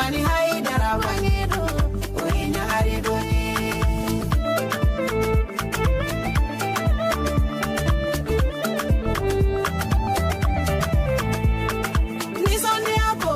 Usumani Hayidara bange don, o ye ɲagari don ye. Nisɔndiya ko,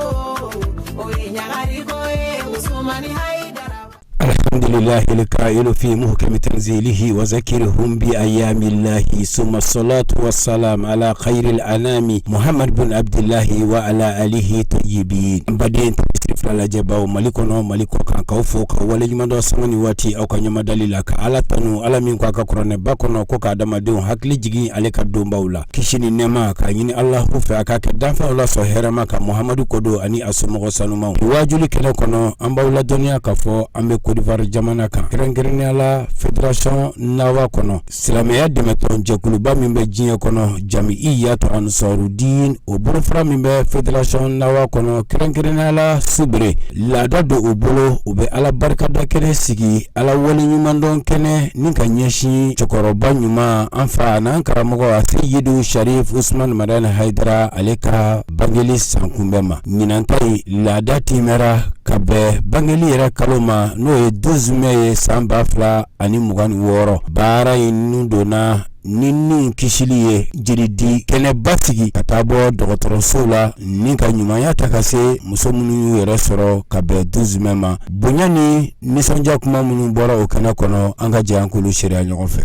o ye ɲagari ko ye, Usumani Hayidara. الحمد لله الكائل في محكم تنزيله وذكرهم بأيام الله، ثم الصلاة والسلام على خير الأنام محمد بن عبد الله وعلى آله طيبين. Baden fila lajɛbaw, Mali kɔnɔ, Mali kɔ kan, k'aw fo ka waleɲuman dɔn sanga ni waati aw ka ɲɛmadali la, ka Ala tanu, Ala min ko a ka kuranɛba kɔnɔ ko ka adamadenw hakili jigin ale ka donbaw la. Kisi ni nɛɛma k'a ɲini Alahu fɛ, a k'a kɛ danfɛnw la sɔn hɛrɛma ka Muhamadu kodo ani a somɔgɔ sanumaw. Waajuli kɛnɛ kɔnɔ, an b'aw ladɔnniya k'a fɔ an bɛ Côte jamana kan, kɛrɛnkɛrɛnnenya la Fédération Nawa kɔnɔ, silamɛya dɛmɛtɔn jɛkuluba min bɛ diɲɛ kɔnɔ, Jamiyatu Ansarudin, o bolofara min bɛ Fédération Nawa kɔnɔ, kɛrɛnkɛrɛnnenya la Subere, laada don u bolo, u bɛ Ala barikada kɛnɛ sigi, Ala waleɲumandɔn kɛnɛ ni ka ɲɛsin cɛkɔrɔba ɲuman, an fa n'an karamɔgɔ Seyidu Sharif Usman Madani Hayidara, ale ka bangeli sankunbɛn ma. Ɲinan ta in, laada timɛra ka bɛn bangeli yɛrɛ kalo ma, n'o ye 12 mai ye san 2026. Baara in nun donna ni nun kisili ye, jelidi kɛnɛba sigi ka taa bɔ dɔgɔtɔrɔsow la ni ka ɲumanya ta ka se muso minnu y'u yɛrɛ sɔrɔ ka bɛn 12 mai ma. Bonya ni nisɔndiya kuma minnu bɔra o kɛnɛ kɔnɔ, an ka jɛ an k'olu seereya ɲɔgɔn fɛ.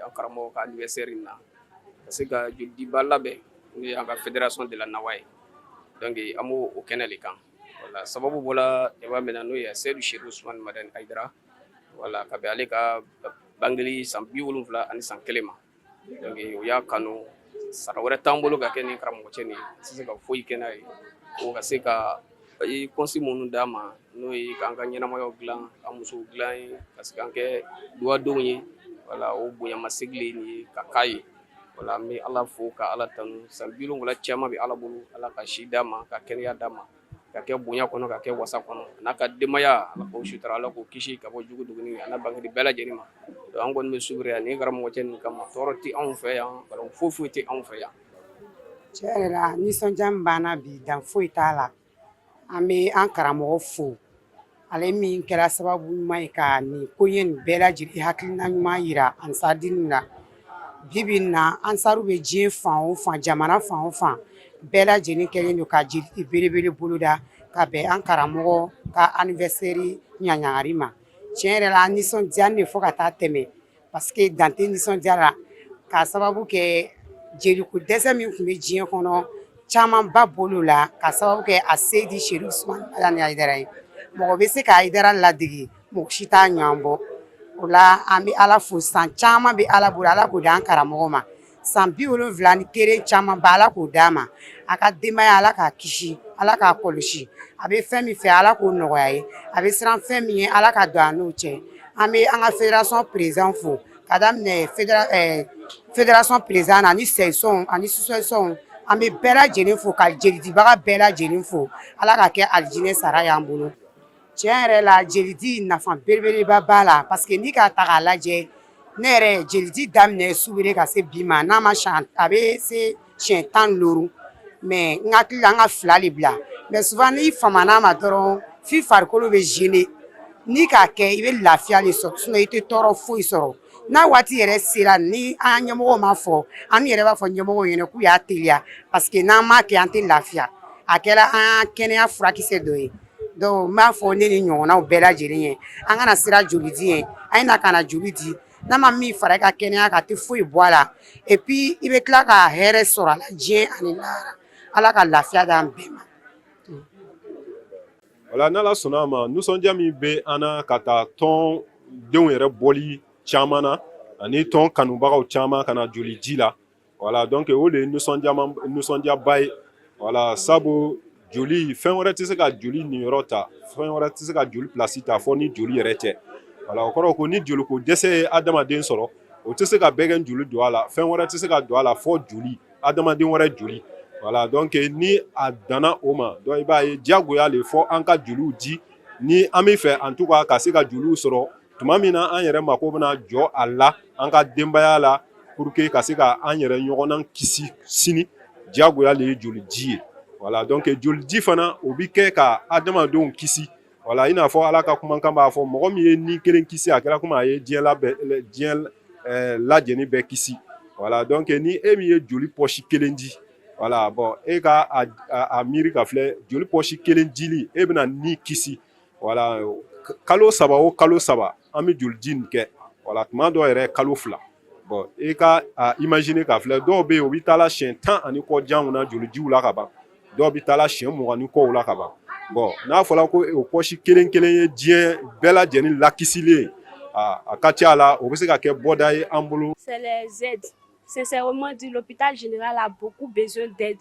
An karamɔgɔ ka anniversaire in na, ka se ka jolidiba labɛn, n'o ye an ka Fédération de la Nawa ye. Donc an b'o o kɛnɛ de kan. Voilà, sababu bɔra jaba min na, n'o ye Seyidu Chérif Ousmane Madani Hayidara, voilà, ka bɛn ale ka bangeli san 71 ni san kelen ma. Donc o y'a kanu, sara wɛrɛ t'an bolo ka kɛ ni karamɔgɔ cɛ nin ye, an tɛ se ka foyi kɛ n'a ye, o ka se ka conseil minnu d'a ma, n'o ye k'an ka ɲɛnamayaw dilan, ka musow dilan ye, ka se k'an kɛ duwadenw ye. Voilà, o bonyamasegin de ye nin ye ka k'a ye. Voilà, an bɛ Ala fo ka Ala tanu. San 70 caman bɛ Ala bolo, Ala ka si d'a ma, ka kɛnɛya d'a ma, ka kɛ bonya kɔnɔ, ka kɛ wasa kɔnɔ, n'a ka denbaya, Ala k'o sutura, Ala k'o kisi ka bɔ jugu duguni a n'a bangedi bɛɛ lajɛlen ma. Donc an kɔni bɛ Subere yan nin karamɔgɔ cɛ nin kama. Tɔɔrɔ tɛ anw fɛ yan, bana foyi foyi tɛ anw fɛ yan. Tiɲɛ yɛrɛ la, nisɔndiya min b'an na bi, dan foyi t'a la. An bɛ an karamɔgɔ fo, ale min kɛra sababu ɲuman ye ka nin koɲɛ nin bɛɛ lajɛlen hakilina ɲuman yira Ansaridini na. Bi bi in na, Ansaru bɛ diɲɛ fan o fan, jamana fan o fan, bɛɛ lajɛlen kɛlen don ka jeli belebele boloda ka bɛn an karamɔgɔ ka anniversaire ɲaɲagari ma. Tiɲɛ yɛrɛ la, an nisɔndiya de fo ka taa tɛmɛ, parce que dan tɛ nisɔndiya la, k'a sababu kɛ jeliko dɛsɛ min tun bɛ diɲɛ kɔnɔ, camanba bolo la, ka sababu kɛ a Seyidi Chérif Ousmane Madani Hayidara ye. Mɔgɔ bɛ se ka Hayidara ladege, mɔgɔ si t'a ɲɔgɔn bɔ o la. An bɛ Ala fo. San caman bɛ Ala bolo, Ala k'o di an karamɔgɔ ma. San 71 caman ba, Ala k'o d'a ma. A ka denbaya, Ala k'a kisi, Ala k'a kɔlɔsi. A bɛ fɛn min fɛ, Ala k'o nɔgɔya ye. A bɛ siran fɛn min ye, Ala ka don a n'o cɛ. An bɛ an ka fédération président fo, ka daminɛ fédération président na ani section ani sous-section. An bɛ bɛɛ lajɛlen fo, ka jelidibaga bɛɛ lajɛlen fo. Ala ka kɛ alijinɛ sara y'an bolo. Tiɲɛ yɛrɛ la, jelidi nafa belebeleba b'a la, parce que n'i k'a ta k'a lajɛ, ne yɛrɛ jelidi daminɛ Subere ka se bi ma, n'a ma a bɛ se siɲɛ 15, mais n hakili la, an ka fila de bila. Mais souvent, n'i famana ma dɔrɔn, f'i farikolo bɛ gêner. N'i k'a kɛ, i bɛ lafiya de sɔrɔ, sinon i tɛ tɔɔrɔ foyi sɔrɔ. N'a waati yɛrɛ sera, ni an ɲɛmɔgɔw m'a fɔ, an yɛrɛ b'a fɔ ɲɛmɔgɔw ɲɛna k'u y'a teliya, parce que n'an m'a kɛ, an tɛ lafiya. A kɛra an kɛnɛya furakisɛ dɔ ye. Donc n b'a fɔ ne ni ɲɔgɔnnaw bɛɛ lajɛlen ye, an kana siran joli di ye. An ye na ka na joli di, n'a ma min fara i ka kɛnɛya kan, a tɛ foyi bɔ a la. Et puis i bɛ tila ka hɛrɛ sɔrɔ a la diɲɛ ani lahara. Ala ka lafiya d'an bɛɛ ma. Wala, n'Ala sɔnna a ma, nisɔndiya min bɛ an na ka taa tɔn denw yɛrɛ bɔli caman na ani tɔn kanubagaw caman ka na joli ji la, wala, donc o de ye nisɔndiyaba ye. Wala, sabu joli, fɛn wɛrɛ tɛ se ka joli niyɔrɔ ta, fɛn wɛrɛ tɛ se ka joli place ta fɔ ni joli yɛrɛ tɛ. Wala, o kɔrɔ ko ni joliko dɛsɛ ye adamaden sɔrɔ, o tɛ se ka bɛɛ joli don a la, fɛn wɛrɛ tɛ se ka don a la fɔ joli, adamaden wɛrɛ joli. Wala, donc ni a danna o ma, donc i b'a ye diyagoya le fɔ an ka joliw di ni an bɛ fɛ, en tout cas ka se ka joliw sɔrɔ tuma min na an yɛrɛ mako bɛna jɔ a la an ka denbaya la, pour que ka se ka an yɛrɛ ɲɔgɔnna kisi sini. Diyagoya le ye joli ji ye. Voilà, donc joliji fana, o bɛ kɛ ka adamadenw kisi. Voilà, i n'a fɔ Ala ka kumakan b'a fɔ, mɔgɔ min ye ni kelen kisi, a kɛra komi a ye diɲɛ labɛn, diɲɛ lajɛni bɛɛ kisi. Voilà, donc ni e min ye joli poche kelen di, voilà, bon, e ka a miiri ka filɛ, joli poche kelen dili, e bɛna ni kisi. Voilà, kalo 3 o kalo 3, an bɛ joliji nin kɛ. Voilà, tuma dɔw yɛrɛ kalo 2. Bon, e ka a imaginer ka filɛ, dɔw bɛ yen, u bɛ taa la siɲɛ 10 ani kɔ janw na jolijiw la ka ban, dɔw bɛ taa la siɲɛ 20 ni kɔw la ka ban. Bon, n'a fɔra ko o poche kelen kelen ye diɲɛ bɛɛ lajɛlen lakisilen ye, a ka ca la, o bɛ se ka kɛ bɔda ye an bolo. C'est les aides. Sincèrement dit, l'hôpital général a beaucoup besoin d'aide,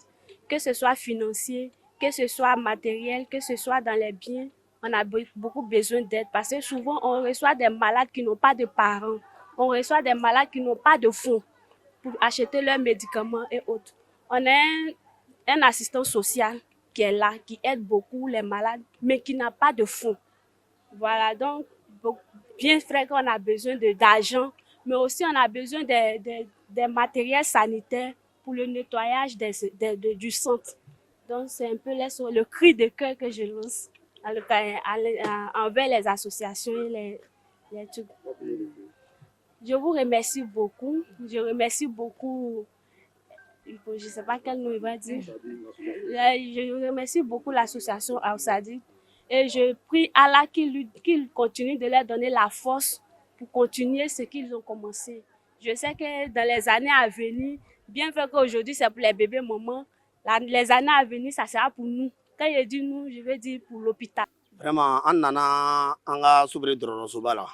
que ce soit financier, que ce soit matériel, que ce soit dans les biens. On a beaucoup besoin d'aide parce que souvent on reçoit des malades qui n'ont pas de parents. On reçoit des malades qui n'ont pas de fonds pour acheter leurs médicaments et autres. On a un assistant social qui est là, qui aide beaucoup les malades, mais qui n'a pas de fonds. Voilà, donc bien vrai qu'on a besoin d'argent, mais aussi on a besoin des matériels sanitaires pour le nettoyage du centre. Donc c'est un peu le cri de cœur que je lance envers les associations et les trucs. Je vous remercie beaucoup. Je remercie beaucoup. Je ne sais pas quel nom il va dire. Je remercie beaucoup l'association Aoussadi. Et je prie Allah qu'il continue de leur donner la force pour continuer ce qu'ils ont commencé. Je sais que dans les années à venir, bien fait qu'aujourd'hui c'est pour les bébés mamans, les années à venir, ça sera pour nous. Quand je dis nous, je veux dire pour l'hôpital. Vraiment, an nana an ka Soubré dɔgɔtɔrɔsoba la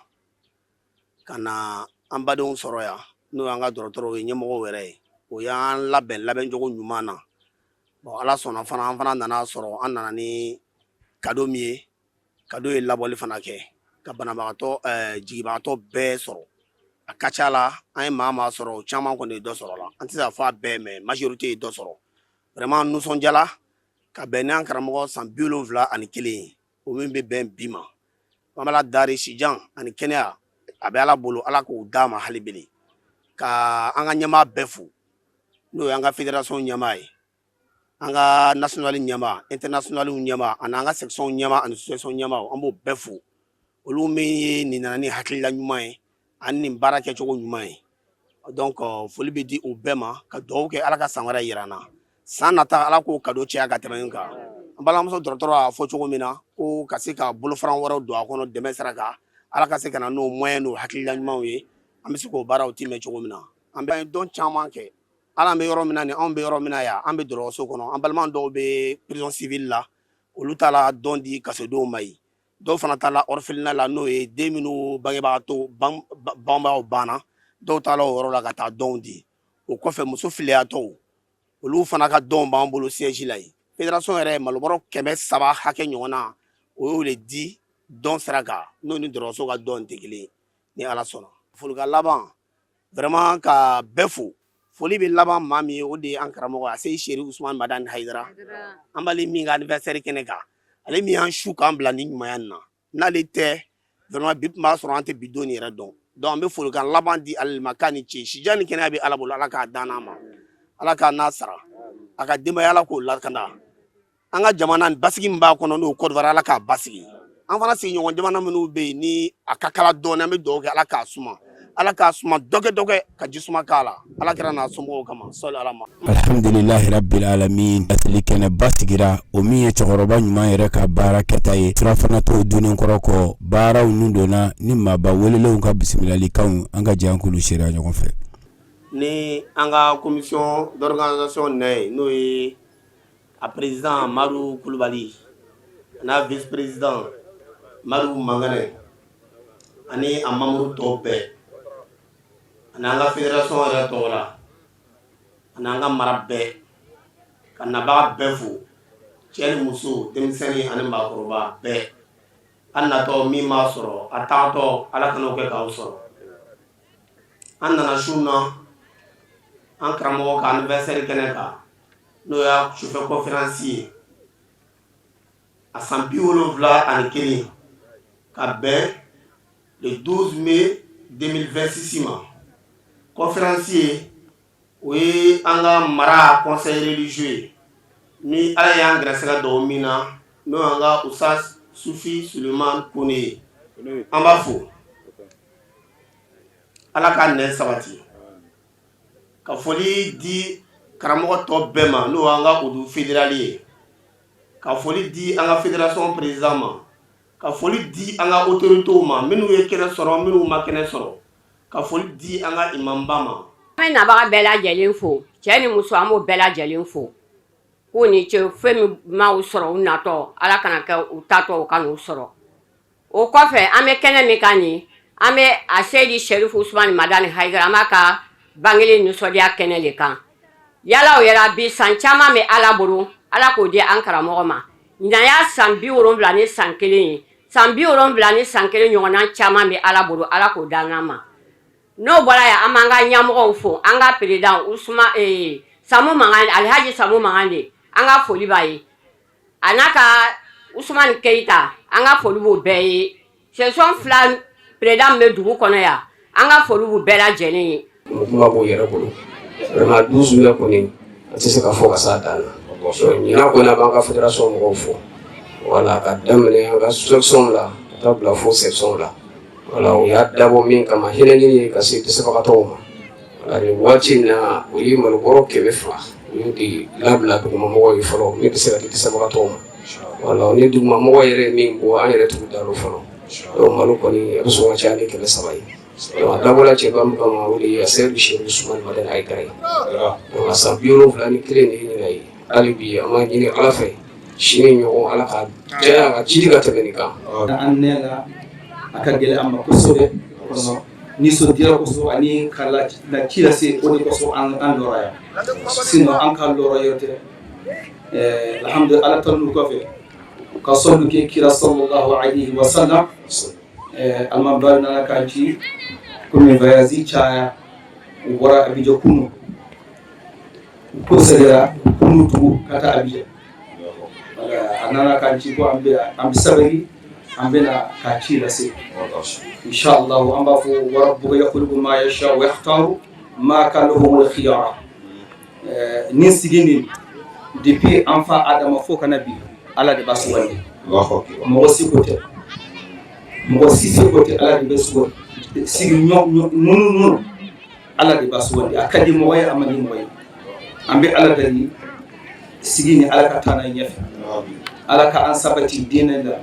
ka na an badenw sɔrɔ yan, n'o y'an ka dɔgɔtɔrɔw ye, ɲɛmɔgɔw yɛrɛ ye. O y'an labɛn labɛncogo ɲuman na. Bon, Ala sɔnna fana, an fana nana sɔrɔ, an nana ni cadeau min ye, cadeau ye labɔli fana kɛ ka banabagatɔ jigibagatɔ bɛɛ sɔrɔ. A ka ca la, an ye maa maa sɔrɔ, o caman kɔni ye dɔ sɔrɔ la. An tɛ se ka fɔ a bɛɛ, mais majorité ye dɔ sɔrɔ. Vraiment, nisɔndiyala ka bɛn n'an karamɔgɔ san 71 ye, o min bɛ bɛn bi ma. An bɛ Ala dari, sijan ani kɛnɛya, a bɛ Ala bolo, Ala k'o d'a ma hali bele. Ka an ka ɲɛmaa bɛɛ fo, n'o y'an ka fédération ɲɛmaa ye, an ka national ɲɛmaa, international ɲɛmaa, ani an ka section ɲɛmaa ani association ɲɛmaa, an b'o bɛɛ fo. Olu min ye nin nana ni hakilila ɲuman ye ani nin baara kɛcogo ɲuman ye. Donc foli bɛ di o bɛɛ ma, ka dugawu kɛ, Ala ka san wɛrɛ yira an na. San nata, Ala k'o cadeau caya ka tɛmɛ nin kan. An balimamuso dɔgɔtɔrɔ y'a fɔ cogo min na ko ka se ka bolofara wɛrɛw don a kɔnɔ dɛmɛ sira kan, Ala ka se ka na n'o moyen n'o hakilila ɲumanw ye, an bɛ se k'o baaraw timɛ cogo min na. An bɛ dɔn caman kɛ. Ala, an bɛ yɔrɔ min na nin, anw bɛ yɔrɔ min na yan, an bɛ dɔgɔtɔrɔso kɔnɔ, an balima dɔw bɛ prison civile la, olu taara dɔn di kasodenw ma yen. Dɔw fana taara orphelinat la, n'o ye den minnu bangebagatɔ banbagaw banna, dɔw taara o yɔrɔ la ka taa dɔnw di. O kɔfɛ, muso filiyatɔw, olu fana ka dɔn b'an bolo siège la yen. Fédération yɛrɛ ye malobɔrɔ 300 hakɛ ɲɔgɔn na, o y'o de di dɔn sira kan, n'o ni dɔgɔtɔrɔso ka dɔn tɛ kelen. Ni Ala sɔnna, folikan laban, vraiment, ka bɛɛ fo. Foli bɛ laban maa min ye, o de ye an karamɔgɔ a se Seri Usumani Madani Hayidara. An b'ale min ka anniversaire kɛnɛ kan, ale min y'an su k'an bila ni ɲumanya nin na, n'ale tɛ, vraiment, bi tun b'a sɔrɔ an tɛ bi don nin yɛrɛ dɔn. Donc an bɛ folikan laban di ale ma, k'a ni ce. Sijan ni kɛnɛya bɛ Ala bolo, Ala k'a dan n'a ma, Ala k'a n'a sara, a ka denbaya, Ala k'o lakana. An ka jamana, basigi min b'a kɔnɔ, n'o Côte d'Ivoire, Ala k'a basigi. An fana sigiɲɔgɔn jamana minnu bɛ yen ni a ka kala dɔɔnin, an bɛ dugawu kɛ, Ala k'a suma, Ala k'a suma dɔkɛ dɔkɛ, ka ji suma k'a la, Ala kɛra n'a somɔgɔw kama, sɔli Ala ma. Alhamdulilahi rabbil alamin. Laseli kɛnɛba sigira, o min ye cɛkɔrɔba ɲuman yɛrɛ ka baara kɛta ye. Surafana to dunnen kɔrɔ kɔ, baaraw nun donna ni maaba welelenw ka bisimilalikanw. An ka jɛ an k'olu seereya ɲɔgɔn fɛ. Ni an ka commission d'organisation nɛ ye, n'o ye a président Madu Kulubali n'a vice président Madu Mangane ani a membre tɔw bɛɛ, ani an ka fédération yɛrɛ tɔgɔ la, ani an ka mara bɛɛ, ka nabaga bɛɛ fo, cɛ ni muso, denmisɛnnin ani maakɔrɔba bɛɛ. An natɔ min b'a sɔrɔ, a tagatɔ, Ala kan'o kɛ k'aw sɔrɔ. An nana su na an karamɔgɔ ka anniversaire kɛnɛ kan, n'o y'a sufɛ conférence ye, a san 71, ka bɛn le 12 mai 2026 ma. Conférence ye, o ye an ka mara conseil religieux ye, n'o ye Ni Ala y'an gɛrɛsɛgɛ don min na, n'o y'an ka Usaz Sufi Suleman Kone ye, an b'a fo. Ala ka nɛn sabati. Ka foli di karamɔgɔ tɔ bɛɛ ma, n'o y'an ka Udu fédéral ye. Ka foli di an ka fédération président ma. Ka foli di an ka autorités ma, minnu ye kɛnɛ sɔrɔ, minnu ma kɛnɛ sɔrɔ. Ka foli di an ka imamba ma. An bɛ nabaga bɛɛ lajɛlen fo, cɛ ni muso, an b'o bɛɛ lajɛlen fo k'u ni ce. Fɛn min ma u sɔrɔ u natɔ, Ala kana kɛ u tatɔ u ka n'u sɔrɔ. O kɔfɛ, an bɛ kɛnɛ min kan nin, an bɛ a Seyidi Serifu Usumani Madani Hayidara, an b'a ka bangeli nisɔndiya kɛnɛ de kan. Yala o yɛrɛ bi, san caman bɛ Ala bolo, Ala k'o di an karamɔgɔ ma. Ɲinan y'a san 71 ye. San 71 ɲɔgɔnna caman bɛ Ala bolo, Ala k'o d'an ma. N'o bɔra yan, an b'an ka ɲɛmɔgɔw fo, an ka président Usuma Samu Makan, Alihaji Samu Makan de, an ka foli b'a ye, a n'a ka Usumani Keyita, an ka foli b'o bɛɛ ye. Section fila président bɛ dugu kɔnɔ yan, an ka foli b'u bɛɛ lajɛlen ye. Kuma b'u yɛrɛ bolo vraiment. 12 mai kɔni, an tɛ se ka fɔ ka s'a dan na. Ɲinan kɔni, an b'an ka fédération mɔgɔw fo, wala ka daminɛ an ka section la ka taa bila fo section la. Wala u y'a dabɔ min kama, hinɛ ɲini ye ka se dɛsɛbagatɔw ma. Wala nin waati in na, o ye malobɔrɔ 200, u y'o de labila dugumamɔgɔw ye fɔlɔ, min bɛ se ka di dɛsɛbagatɔw ma. Wala ni dugumamɔgɔ yɛrɛ ye min bɔ, an yɛrɛ t'u da don fɔlɔ. Donc malo kɔni, a bɛ sɔn ka caya ni 300 ye. Donc a dabɔla cɛba min kama, o de ye Seyidu Seyidu Usumani Madani Hayidara ye. Donc a san 71 de ye ɲinan ye. Hali bi an b'a ɲini Ala fɛ, sini ɲɔgɔn, Ala ka caya ka jidi ka tɛmɛ nin kan. An nɛ la, a ka gɛlɛn an ma kosɛbɛ kɔnɔ, nisɔndiya kosɔn ani ka la ci lase, o de kosɔn an lɔra yan. Sinon an ka lɔrɔ yɔrɔ tɛ. Alhamdulillah, Ala tanu kɔfɛ, ka sɔli kɛ kira sallallahu alayhi wa sallam. Alimami nana k'an ci komi voyage caya, u bɔra Abidjan kunu, u procédera kunu tugu ka taa Abidjan. A nana k'an ci ko an bɛ sabali, an bɛna k'a ci lase inshallah. An b'a fɔ: wa rabbuka yakhluqu ma yasha wa yakhtaru ma kana lahumul khiyara. Nin sigi nin, depuis an fa Adama fo ka na bi, Ala de b'a sugandi, mɔgɔ si ko tɛ, mɔgɔ si seko tɛ. Ala de bɛ sugandi. Sigi minnu minnu, Ala de b'a sugandi. A ka di mɔgɔ ye, a man di mɔgɔ ye. An bɛ Ala dali, sigi ni Ala ka taa n'a ɲɛfɛ, Ala ka an sabati diinɛ la.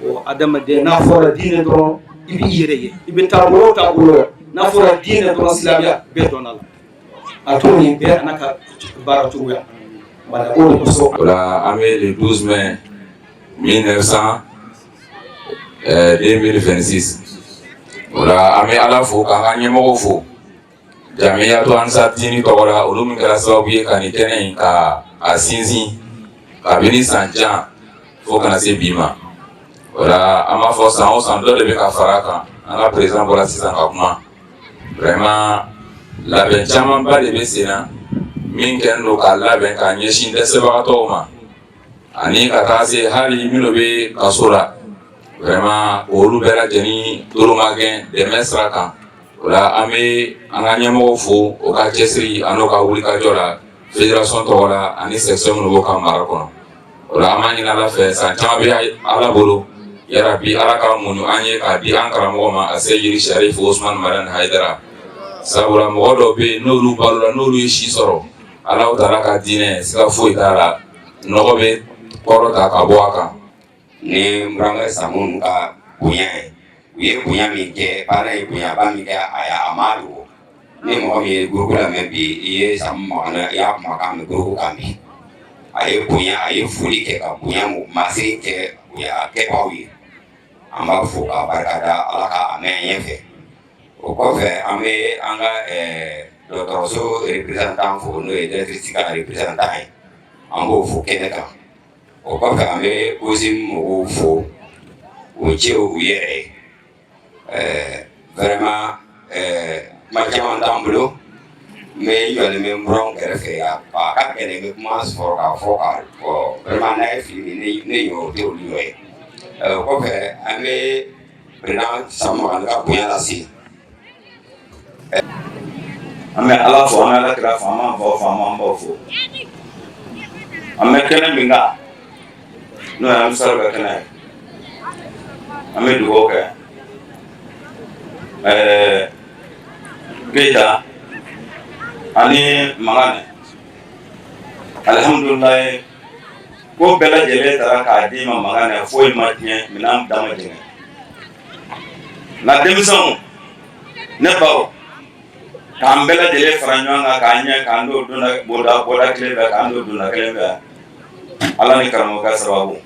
O adamaden, n'a fɔra diinɛ dɔrɔn, i b'i yɛrɛ ye, i bɛ taabolo o taabolo. N'a fɔra diinɛ dɔrɔn, silamɛya bɛɛ dɔnna la, a to nin bɛɛ a n'a ka baara cogoya. Wala, o de kosɔn. O la, an bɛ le 12 mai 1900 2026. O la, an bɛ Ala fo k'an ka ɲɛmɔgɔw fo Jamiyatu Ansar Dini tɔgɔ la, olu min kɛra sababu ye ka nin kɛnɛ in ka a sinsin kabini san jan fo kana se bi ma. O la, an b'a fɔ san o san, dɔ de bɛ ka fara a kan. An ka président bɔra sisan ka kuma. Vraiment, labɛn camanba de bɛ sen na min kɛlen don k'a labɛn k'a ɲɛsin dɛsɛbagatɔw ma, ani ka taa se hali minnu bɛ kaso la. Vraiment, olu bɛɛ lajɛlen tolomagɛn dɛmɛ sira kan. O la, an bɛ an ka ɲɛmɔgɔw fo o ka cɛsiri ani ka wulikajɔ la fédération tɔgɔ la ani section minnu b'o ka mara kɔnɔ. O la, an b'a ɲini Ala fɛ, san caman bɛ Ala bolo, yarabi Ala ka muɲu an ye k'a di an karamɔgɔ ma, a Seyidi Sharif Osman Madani Hayidara. Sabula mɔgɔ dɔw bɛ yen, n'olu balola, n'olu ye si sɔrɔ, Alahu taala ka diinɛ, siga foyi t'a la, nɔgɔ bɛ kɔrɔ ta ka bɔ a kan. Ni n burankɛ Samu ka bonya ye, u ye bonya min kɛ, baara ye bonyaba min kɛ, a y'a a ma dogo. Ni mɔgɔ min ye groupe lamɛn bi, i ye Samu Makan, i y'a kumakan mɛn groupe kan bi, a ye bonya, a ye foli kɛ ka bonya masiri kɛ bonya kɛbagaw ye. An b'a fo k'a barika da, Ala ka a mɛn ɲɛfɛ. O kɔfɛ, an bɛ an ka dɔgɔtɔrɔso représentant fo, n'o ye directrice ka représentant ye, an b'o fo kɛnɛ kan. O kɔfɛ, an bɛ COSIM mɔgɔw fo, o cɛ u yɛrɛ ye. Vraiment, kuma caman t'an bolo. N bɛ n jɔlen bɛ n buranw kɛrɛfɛ yan. A ka gɛlɛn n bɛ kuma sɔrɔ k'a fɔ ka vraiment, n'a ye fili min ne ɲɔ, o tɛ olu ɲɔ ye. O kɔfɛ, an bɛ président Samu Makan ka bonya lase. An bɛ Ala fo, an bɛ Ala kira fo, an b'an faw fo, an b'an baw fo. An bɛ kɛnɛ min kan, n'o ye Ansaru ka kɛnɛ ye, an bɛ dugawu kɛ Keyita ani Magane. Alihamudulilayi, ko bɛɛ lajɛlen taara k'a d'i ma Magane, foyi ma tiɲɛ, minɛn da ma jɛngɛ. Nka denmisɛnw, ne baw, k'an bɛɛ lajɛlen fara ɲɔgɔn kan k'an ɲɛ k'an don donda bɔda bɔda kelen fɛ, k'an don donda kelen fɛ, Ala ni karamɔgɔ ka sababu.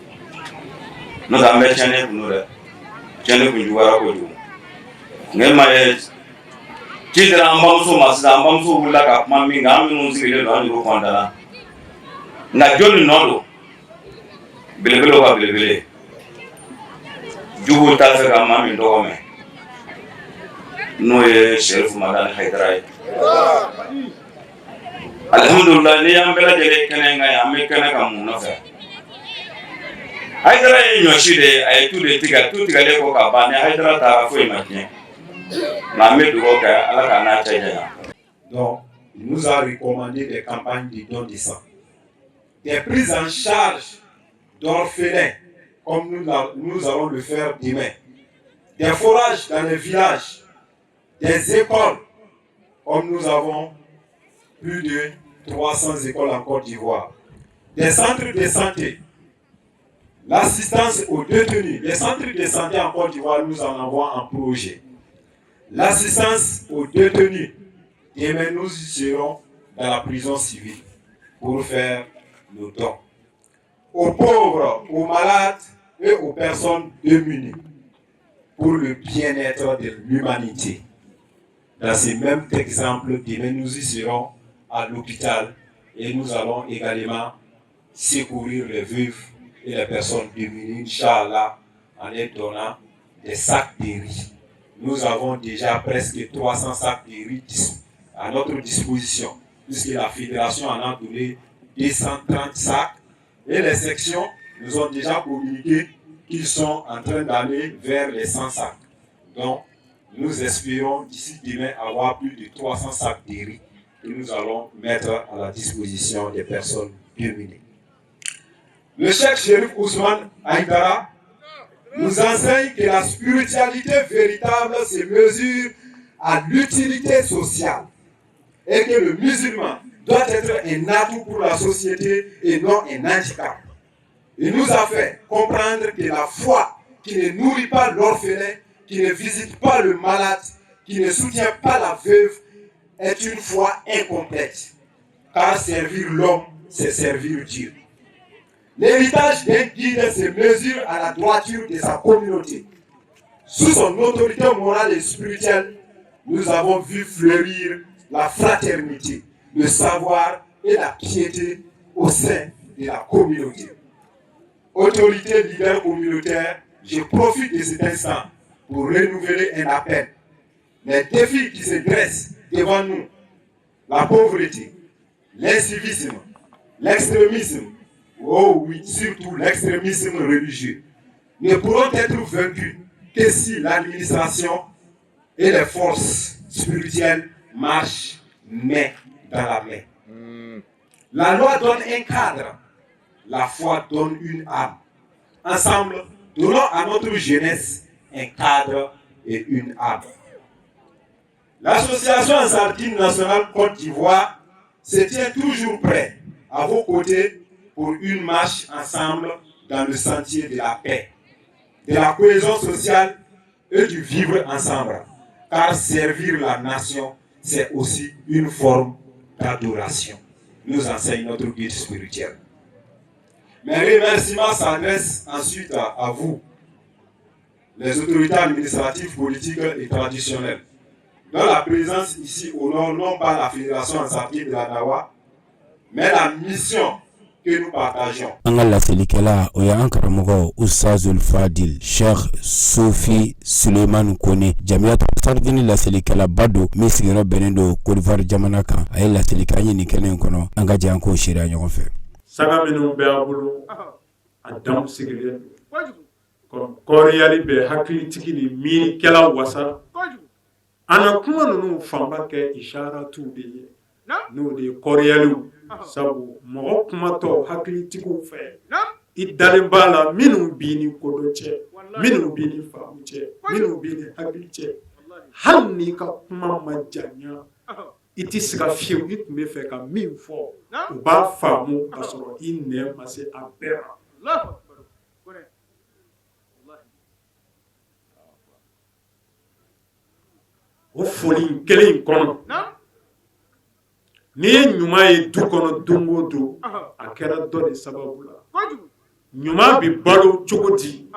N'o tɛ, an bɛɛ tiɲɛnen kun don dɛ, tiɲɛni kun juguyara kojugu. Nka e ma ye, ci dira an bamuso ma sisan, an bamuso wulila ka kuma min kan, an minnu sigilen don, an juru kɔntanna. Nka jɔnni nɔ don? Belebelew ka belebele, juguw t'a fɛ ka maa min tɔgɔ mɛn, n'o ye Serifu Madani Hayidara ye. Alihamudulila, n'i y'an bɛɛ lajɛlen kɛnɛ kan yan, an bɛ kɛnɛ kan mun nɔfɛ? Hayidara ye ɲɔsi de ye, a ye tu de tigɛ. Tu tigɛlen kɔ ka ban, ni Hayidara taara, foyi ma tiɲɛ. Nka an bɛ dugawu kɛ, Ala k'a n'a cɛ janya. Donc, il nous a recommandé des campagnes de dons de sang, des prises en charge d'orphelins, comme nous allons le faire demain, des forages dans les villages, des écoles, comme nous avons plus de 300 écoles en Côte d'Ivoire, des centres de santé, l'assistance aux détenus. Les centres de santé en Côte d'Ivoire, nous en avons en projet. L'assistance aux détenus, demain nous y serons dans la prison civile pour faire nos dons. Aux pauvres, aux malades et aux personnes démunies, pour le bien-être de l'humanité. Dans ces mêmes exemples, demain nous y serons à l'hôpital et nous allons également secourir les veuves et les personnes démunies, Inch'Allah, en les donnant des sacs de riz. Nous avons déjà presque 300 sacs de riz à notre disposition, puisque la fédération en a donné 230 sacs et les sections nous ont déjà communiqué qu'ils sont en train d'aller vers les 100 sacs. Donc, nous espérons d'ici demain avoir plus de 300 sacs de riz que nous allons mettre à la disposition des personnes démunies. Le Cheikh Chérif Ousmane Haïdara nous enseigne que la spiritualité véritable se mesure à l'utilité sociale et que le musulman doit être un atout pour la société et non un handicap. Il nous a fait comprendre que la foi qui ne nourrit pas l'orphelin, qui ne visite pas le malade, qui ne soutient pas la veuve, est une foi incomplète. Car servir l'homme, c'est servir Dieu. L'héritage d'un guide se mesure à la droiture de sa communauté. Sous son autorité morale et spirituelle, nous avons vu fleurir la fraternité, le savoir et la piété au sein de la communauté. Autorité, leader communautaire, je profite de cet instant pour renouveler un appel. Les défis qui se dressent devant nous, la pauvreté, l'incivisme, l'extrémisme, oh oui, surtout l'extrémisme religieux, ne pourront être vaincus que si l'administration et les forces spirituelles marchent main dans la main. La loi donne un cadre, la foi donne une âme. Ensemble, donnons à notre jeunesse un cadre et une âme. L'association Ansar Dine nationale Côte d'Ivoire se tient toujours prêt à vos côtés pour une marche ensemble dans le sentier de la paix, de la cohésion sociale et du vivre ensemble. Car servir la nation, c'est aussi une forme d'adoration, nous enseigne notre guide spirituel. Mes remerciements s'adressent ensuite à vous, les autorités administratives, politiques et traditionnelles, dont la présence ici honore non pas la Fédération Ansar Dine de la Nawa, mais la mission que nous partageons. An ka laselikɛla, o y'an karamɔgɔ Ustazul Fadil Sheikh Sufi Suleiman Kone, Jamiyatu Ansar Dine laselikɛlaba don, min sigiyɔrɔ bɛnnen don Côte jamana kan. A ye laseli kɛ an ye nin kɛnɛ in kɔnɔ, an ka jɛ an k'o seereya ɲɔgɔn fɛ. Saga minnu bɛ a bolo, a dan sigilen don, kɔriyali bɛ hakilitigi ni miirikɛla wasa. A na kuma ninnu fanba kɛ isharatuw de ye, n'o de ye kɔriyaliw. Sabu mɔgɔ kumatɔ hakilitigiw fɛ, i dalen b'a la minnu b'i ni kodɔn cɛ, minnu b'i ni faamu cɛ, minnu b'i ni hakili cɛ, hali n'i ka kuma ma janya, i tɛ siga fiyewu i tun bɛ fɛ ka min fɔ, u b'a faamu ka sɔrɔ i nɛn ma se a bɛɛ ma. O foli in kelen in kɔnɔ, n'i ye ɲuman ye du kɔnɔ don o don, a kɛra dɔ de sababu la. Ɲuman bɛ balo cogo di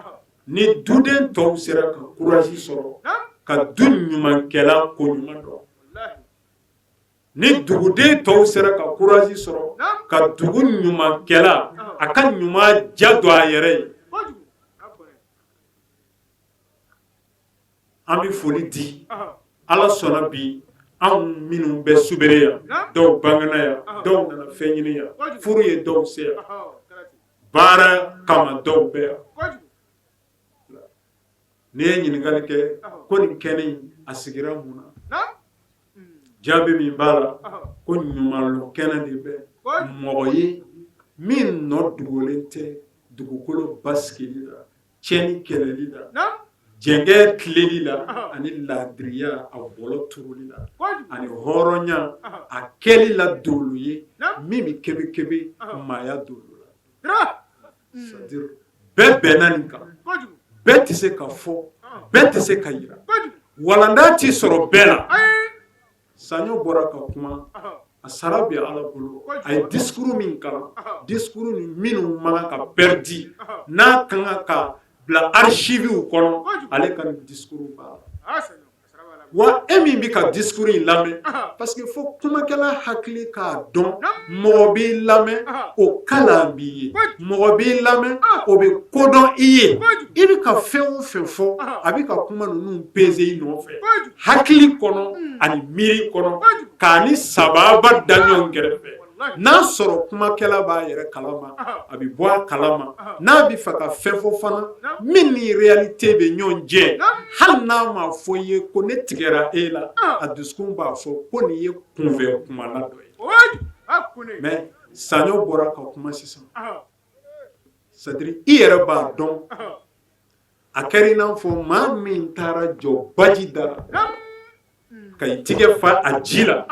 ni duden tɔw sera ka courage sɔrɔ ka du ɲumankɛla ko ɲuman dɔn? Ni duguden tɔw sera ka courage sɔrɔ ka dugu ɲumankɛla a ka ɲuman ja don a yɛrɛ ye. An bɛ foli di Ala sɔnna bi anw minnu bɛ Subere yan dɔw bangena yan dɔw nana fɛn ɲini yan furu ye dɔw se yan baara kama dɔw bɛ yan n'i ye ɲininkali kɛ ko nin kɛnɛ in a sigira mun na jaabi min b'a la ko ɲumanlɔn kɛnɛ de bɛ mɔgɔ ye min nɔ dogolen tɛ dugukolo basigili la tiɲɛni kɛlɛli la jɛngɛ tilenli la ani laadiriya a bɔlɔ turuli la ani hɔrɔnya a kɛli la dolo ye min bɛ kebekebe maaya dolo la. C'est-à-dire bɛɛ bɛnna nin kan bɛɛ tɛ se ka fɔ bɛɛ tɛ se ka yira walanda tɛ sɔrɔ bɛɛ la. Saɲɔ bɔra ka kuma a sara bɛ Ala bolo a ye discours min kalan discours ni minnu man kan ka perdu n'a ka kan ka bila archives kɔnɔ ale ka nin discours b'a la. Wa e min bɛ ka discours in lamɛn parce que fo kumakɛla hakili k'a dɔn mɔgɔ b'i lamɛn o kalan b'i ye mɔgɔ b'i lamɛn o bɛ kodɔn i ye i bɛ ka fɛn o fɛn fɔ a bɛ ka kuma ninnu peser i nɔfɛ hakili kɔnɔ ani miiri kɔnɔ k'a ni sababa da ɲɔgɔn kɛrɛfɛ n'a sɔrɔ kumakɛla b'a yɛrɛ kalama a bɛ bɔ a kalama n'a bɛ fɛ ka fɛn fɔ fana min ni réalité bɛ ɲɔgɔn jɛ hali n'a ma fɔ i ye ko ne tigɛra e la a dusukun b'a fɔ ko nin ye kunfɛ kumala dɔ ye mais Saɲɔ bɔra ka kuma sisan c'est-à-dire i yɛrɛ b'a dɔn a kɛra i n'a fɔ maa min taara jɔ baji da la ka i tigɛ fa a ji la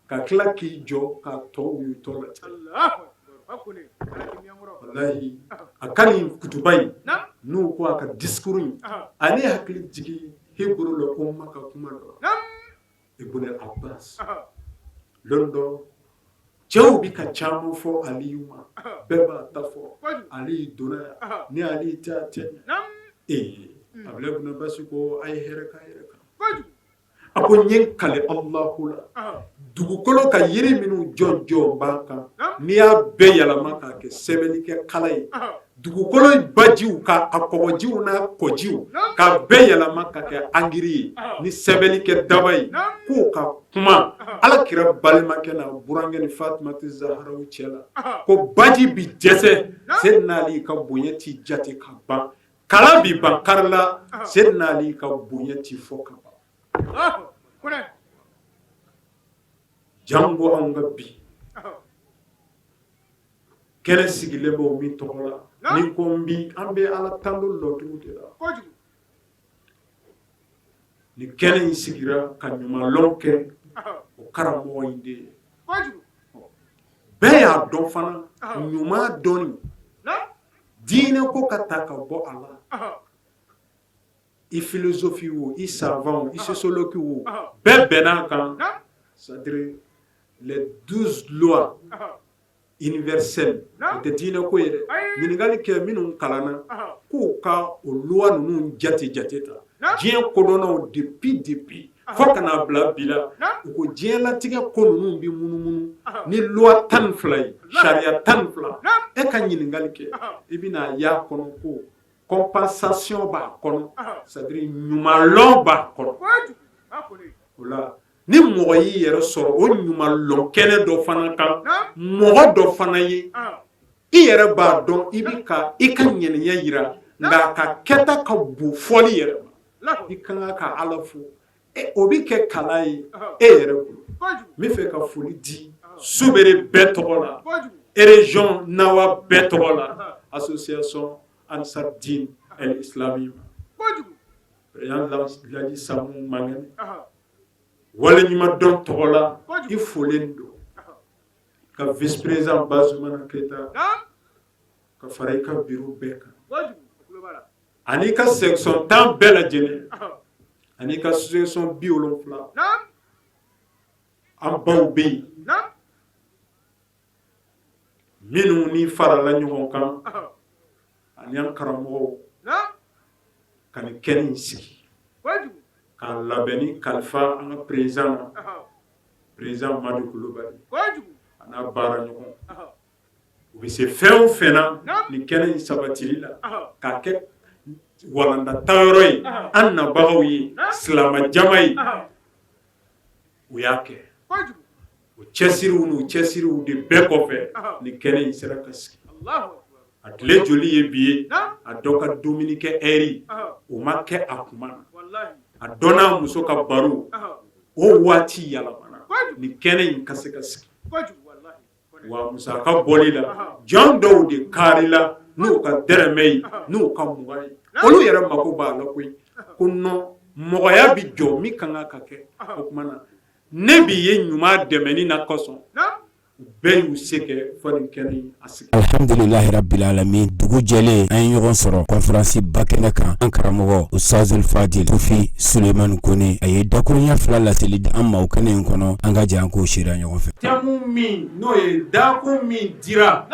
ka tila k'i jɔ ka tɔ wuyutɔ lajɛ walahi a ka nin kutuba in n'u ko a ka discours in a ne hakili jigin Heburu la ko ma ka kuma dɔ Ibn Abbas lon dɔ cɛw bɛ ka caman fɔ Aliyu ma bɛɛ b'a ta fɔ Ali donna yan ni Ali tɛ a tɛ ɲɛ ee Abdulayi ibn Abbas ko a ye hɛrɛ k'a yɛrɛ kan a ko n ye n kali Alahu la dugukolo ka yiri minnu jɔn jɔn b'a kan n'i y'a bɛɛ yɛlɛma k'a kɛ sɛbɛnnikɛ kala ye dugukolo bajiw ka a kɔgɔjiw n'a kɔjiw ka bɛɛ yɛlɛma ka kɛ angiri ye ni sɛbɛnnikɛ daba ye k'o ka kuma ala kira balimakɛ n'a burankɛ ni Fatumata Zaharaw cɛ la ko baji bi dɛsɛ Seydina Ali ka bonya ti jate ka ban kala bi ban kari la Seydina Ali ka bonya ti fɔ ka ban jango anw ka bi kɛnɛ sigilen bɛ o min tɔgɔ la ni ko n bi an bɛ ala tando lɔdugu de la ni kɛnɛ in sigira ka ɲumanlɔn kɛ o karamɔgɔ in de ye bɛɛ y'a dɔn fana ɲuman dɔnni diinɛ ko ka ta ka bɔ a la i philosophe wo i savant wo i sociologue wo bɛɛ bɛn'a kan c'est-à-dire les 12 lois universelles o tɛ diinɛ ko ye dɛ ɲininkali kɛ minnu kalanna k'u ka o loi ninnu jate jate ta diɲɛ kodɔnnaw depuis depuis fo ka n'a bila bi la u ko diɲɛlatigɛ ko ninnu bɛ munumunu ni loi 12 ye sariya 12 e ka ɲininkali kɛ i bɛna y'a kɔnɔ ko compensation b'a kɔnɔ c'est à dire ɲumanlɔn b'a kɔnɔ o la ni mɔgɔ y'i yɛrɛ sɔrɔ o ɲumanlɔn kɛnɛ dɔ fana kan mɔgɔ dɔ fana ye i yɛrɛ b'a dɔn i bɛ ka i ka ŋaniya yira nka a ka kɛta ka bon fɔli yɛrɛ ma i ka kan ka Ala fo o bɛ kɛ kala ye e yɛrɛ bolo n bɛ fɛ ka foli di Subere bɛɛ tɔgɔ la, région Nawa bɛɛ tɔgɔ la, association Ansar Dine El Islami ma. Président Laji Samu Mangɛnɛ, waleɲumandɔn tɔgɔ la, i folen don ka vice président Bazumana Keyita ka fara i ka bureau bɛɛ kan ani ka section 10 bɛɛ lajɛlen ani ka section 70. An baw bɛ yen minnu ni farala ɲɔgɔn kan ani an karamɔgɔw ka nin kɛnɛ in sigi k'a labɛnni kalifa an ka président na, président Madu Kulubali a n'a baara ɲɔgɔn. U bɛ se fɛn o fɛn na nin kɛnɛ in sabatili la, k'a kɛ walanda tayɔrɔ ye an nabagaw ye, silamɛjama ye, u y'a kɛ. O cɛsiriw n'u cɛsiriw de bɛɛ kɔfɛ, nin kɛnɛ in sera ka sigi. A tile joli ye bi ye? A dɔ ka dumuni kɛ heure o ma kɛ a kuma na, a dɔ n'a muso ka baro o waati yɛlɛmana nin kɛnɛ in ka se ka sigi. Wa musaka bɔli la, jɔn dɔw de karila n'u ka dɛrɛmɛ ye, n'u ka 20 ye. Olu yɛrɛ mako b'a la koyi. Ko non, mɔgɔya bɛ jɔ min ka kan ka kɛ. O tuma na ne b'i ye ɲuman dɛmɛni na kosɔn, u bɛɛ y'u se kɛ fɔ nin kɛnɛ in a sigi. Alhamdulilahi rabbil alamin, dugu jɛlen an ye ɲɔgɔn sɔrɔ conférence ba kɛnɛ kan. An karamɔgɔ Ustazul Fadil Tufi Sulemani Kone, a ye dakurunya fila laseli di an ma o kɛnɛ in kɔnɔ. An ka jɛ an k'o seereya ɲɔgɔn fɛ. Thème min n'o ye dakun min dira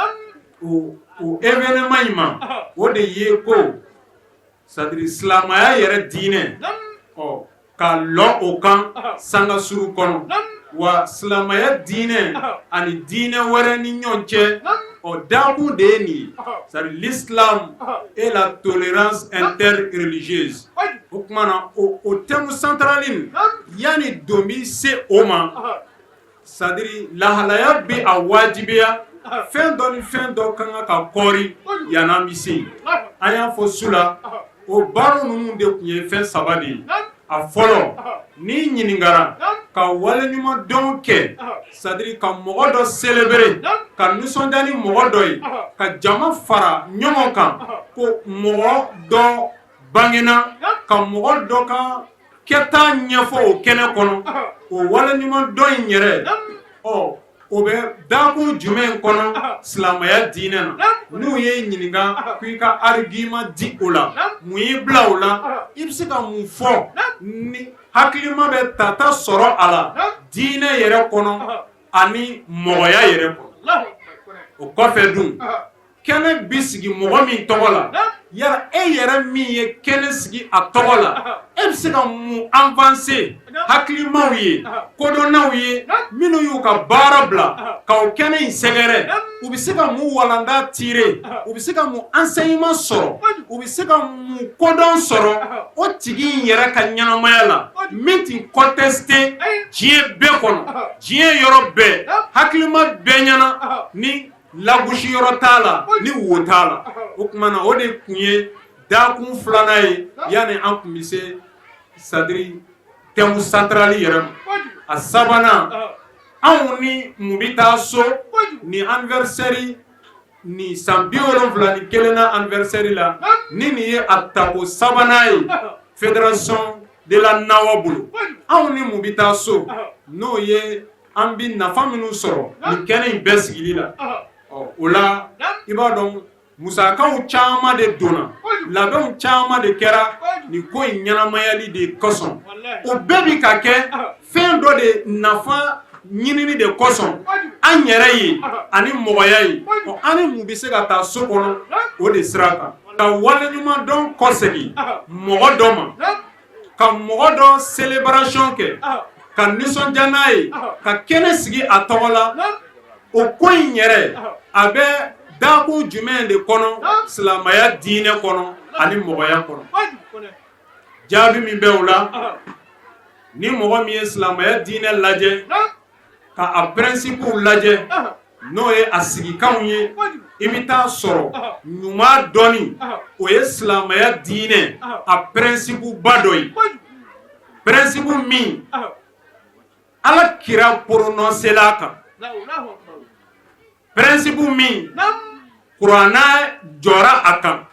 o événement in ma, o de ye ko c'est à dire silamɛya yɛrɛ diinɛ, ɔ ka lɔ o kan sanga suru kɔnɔ, wa silamɛya diinɛ ani diinɛ wɛrɛ ni ɲɔgɔn cɛ, ɔ dakun de ye nin ye, c'est à dire l'islam et la tolérance interreligieuse. O tuma na o thème central in, yanni don bi se o ma, c'est à dire lahalaya bɛ a wajibiya fɛn dɔ ni fɛn dɔ ka kan ka kɔri yan'an bɛ se yen. An y'a fɔ su la, o baara ninnu de tun ye fɛn saba de ye. A fɔlɔ, n'i ɲininkara ka waleɲuman dɔn kɛ, c'est à dire ka mɔgɔ dɔ célébrer, ka nisɔndiya ni mɔgɔ dɔ ye, ka jama fara ɲɔgɔn kan ko mɔgɔ dɔ bangena, ka mɔgɔ dɔ ka kɛta ɲɛfɔ o kɛnɛ kɔnɔ, o waleɲuman dɔn in yɛrɛ, ɔ o bɛ dakun jumɛn kɔnɔ silamɛya diinɛ na? N'u ye ɲininka ko i ka argument di o la, mun y'i bila o la, i bɛ se ka mun fɔ ni hakilima bɛ tata sɔrɔ a la diinɛ yɛrɛ kɔnɔ ani mɔgɔya yɛrɛ kɔnɔ? O kɔfɛ dun, kɛnɛ bi sigi mɔgɔ min tɔgɔ la, yala e yɛrɛ min ye kɛnɛ sigi a tɔgɔ la, e bɛ se ka mun avancer hakilimaw ye, kodɔnnaw ye, minnu y'u ka baara bila ka o kɛnɛ in sɛgɛrɛ, u bɛ se ka mun walanda tirer, u bɛ se ka mun enseignement sɔrɔ, u bɛ se ka mun kodɔn sɔrɔ o tigi in yɛrɛ ka ɲɛnamaya la, min tɛ contester diɲɛ bɛɛ kɔnɔ, diɲɛ yɔrɔ bɛɛ, hakilima bɛɛ ɲɛna, ni lagosi yɔrɔ t'a la, ni wo t'a la. O tuma na o de tun ye dakun filanan ye yanni an tun bɛ se, c'est à dire thème central yɛrɛ ma. A sabanan, anw ni mun bɛ taa so ni anniversaire ni san 71nan anniversaire la, ni nin ye a tako sabanan ye fédération de la Nawa bolo, anw ni mun bɛ taa so, n'o ye an bɛ nafa minnu sɔrɔ nin kɛnɛ in bɛɛ sigili la. Ɔ o la, i b'a dɔn, musakaw caman de donna, labɛnw caman de kɛra nin ko in ɲɛnamayali de kosɔn. O bɛɛ bi ka kɛ fɛn dɔ de nafa ɲinini de kosɔn an yɛrɛ ye ani mɔgɔya ye. Ɔ an ni mun bɛ se ka taa so kɔnɔ o de sira kan, ka waleɲuman dɔn kɔsegin mɔgɔ dɔ ma, ka mɔgɔ dɔ célébration kɛ, ka nisɔndiya n'a ye, ka kɛnɛ sigi a tɔgɔ la, o ko in yɛrɛ a bɛ dakun jumɛn de kɔnɔ silamɛya diinɛ kɔnɔ ani mɔgɔya kɔnɔ? Jaabi min bɛ o la, ni mɔgɔ min ye silamɛya diinɛ lajɛ, ka a principew lajɛ, n'o ye a sigikanw ye, i bɛ taa sɔrɔ ɲuman dɔnni, o ye silamɛya diinɛ a principe ba dɔ ye, principe min Ala kira prononcé la kan. Principe min kuranna jɔra a kan,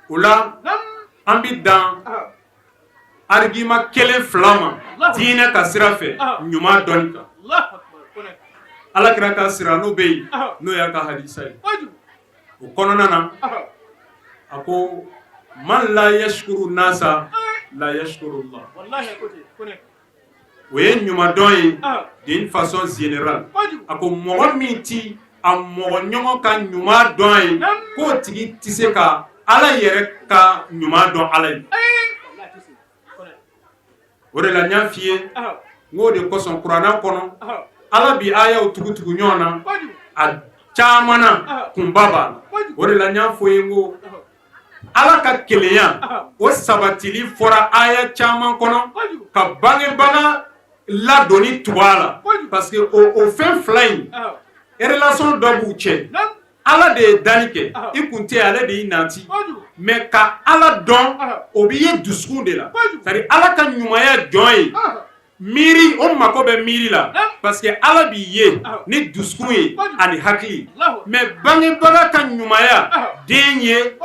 o la an bɛ dan argument kelen fila ma diinɛ ka sira fɛ ɲuman dɔnni kan. Ala kira ka sira n'o bɛ yen, n'o y'a ka hadisa ye, o kɔnɔna na a ko man la yashkuru nasa la yashkuru Allah. O ye ɲumandɔn ye d'une façon générale. A ko mɔgɔ min ti a mɔgɔ ɲɔgɔn ka ɲuman dɔn ye, k'o tigi tɛ se ka Ala yɛrɛ ka ɲuman dɔn Ala ye. O de la n y'a f'i ye n k'o de kosɔn kuranna kɔnɔ Ala bi ayaw tugu tugu ɲɔgɔn na, a caman na kunba b'a la. O de la n y'a fɔ ye n ko Ala ka kelenya o sabatili fɔra aya caman kɔnɔ ka bangebaga ladonni tugu a la, parce que o fɛn fila in, relation dɔ b'u cɛ. Ala de ye danni kɛ, i kun tɛ, ale de y'i nati, mais ka Ala dɔn, o bɛ ye dusukun de la. C'est à dire Ala ka ɲumanya jɔn ye miiri, o mako bɛ miiri la, parce que Ala b'i ye ni dusukun ye ani hakili. Mais bangebaga ka ɲumanya den ye,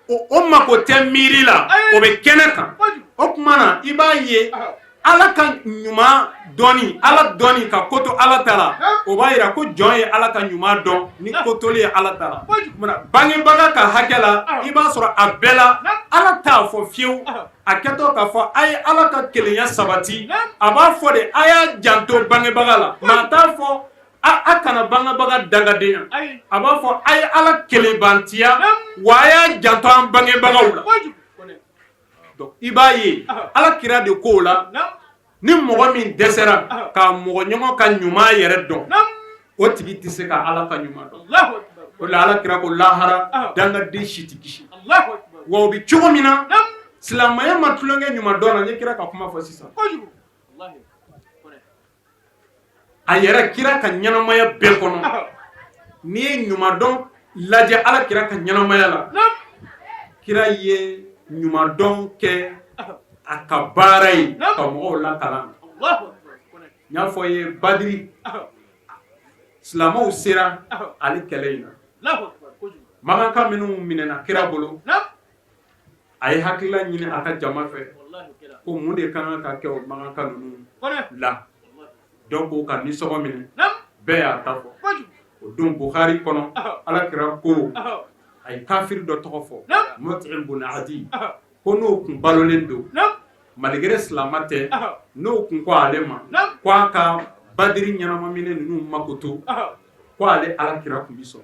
o mako tɛ miiri la, o bɛ kɛnɛ kan. O tuma na i b'a ye Ala ka ɲuman dɔnni, Ala dɔnni ka ko to Ala ta la, o b'a yira ko jɔn ye Ala ka ɲuman dɔn ni kotoli ye Ala ta la. Bangebaga ka hakɛ la, i b'a sɔrɔ a bɛɛ la Ala t'a fɔ fiyewu a kɛtɔ k'a fɔ a ye Ala ka kelenya sabati. A b'a fɔ de a y'a janto bangebaga la, mais a t'a fɔ a kana bangebaga dangadenya. A b'a fɔ a ye Ala kelenbantiya, wa a y'a janto an bangebagaw la. Donc i b'a ye Ala kira de ko o la, ni mɔgɔ min dɛsɛra ka mɔgɔ ɲɔgɔn ka ɲuman yɛrɛ dɔn, o tigi tɛ se ka Ala ka ɲuman dɔn. O la Ala kira ko lahara dangaden si tɛ kisi. Wa o bɛ cogo min na, silamɛya ma tulonkɛ ɲuman dɔn na. N ye kira ka kuma fɔ sisan, a yɛrɛ kira ka ɲɛnamaya bɛɛ kɔnɔ, n'i ye ɲuman dɔn lajɛ Ala kira ka ɲɛnamaya la, kira ye ɲuman dɔn kɛ a ka baara ye ka mɔgɔw lakalan. N y'a fɔ ye, Badiri silamɛw sera ale kɛlɛ in na, makanka minnu minɛna kira bolo, a ye hakilila ɲini a ka jama fɛ ko mun de ka kan ka kɛ o makanka ninnu la. Donc o ka nisɔngɔ minɛ, bɛɛ y'a ta fɔ. O don Bukhari kɔnɔ, Ala kira ko, a ye kafiri dɔ tɔgɔ fɔ, Mut'im bun Adi, ko n'o kun balolen don, malgré silama tɛ, n'o kun ko ale ma ko a ka Badiri ɲɛnamaminɛ ninnu makoto, ko ale Ala kira kun bi sɔn.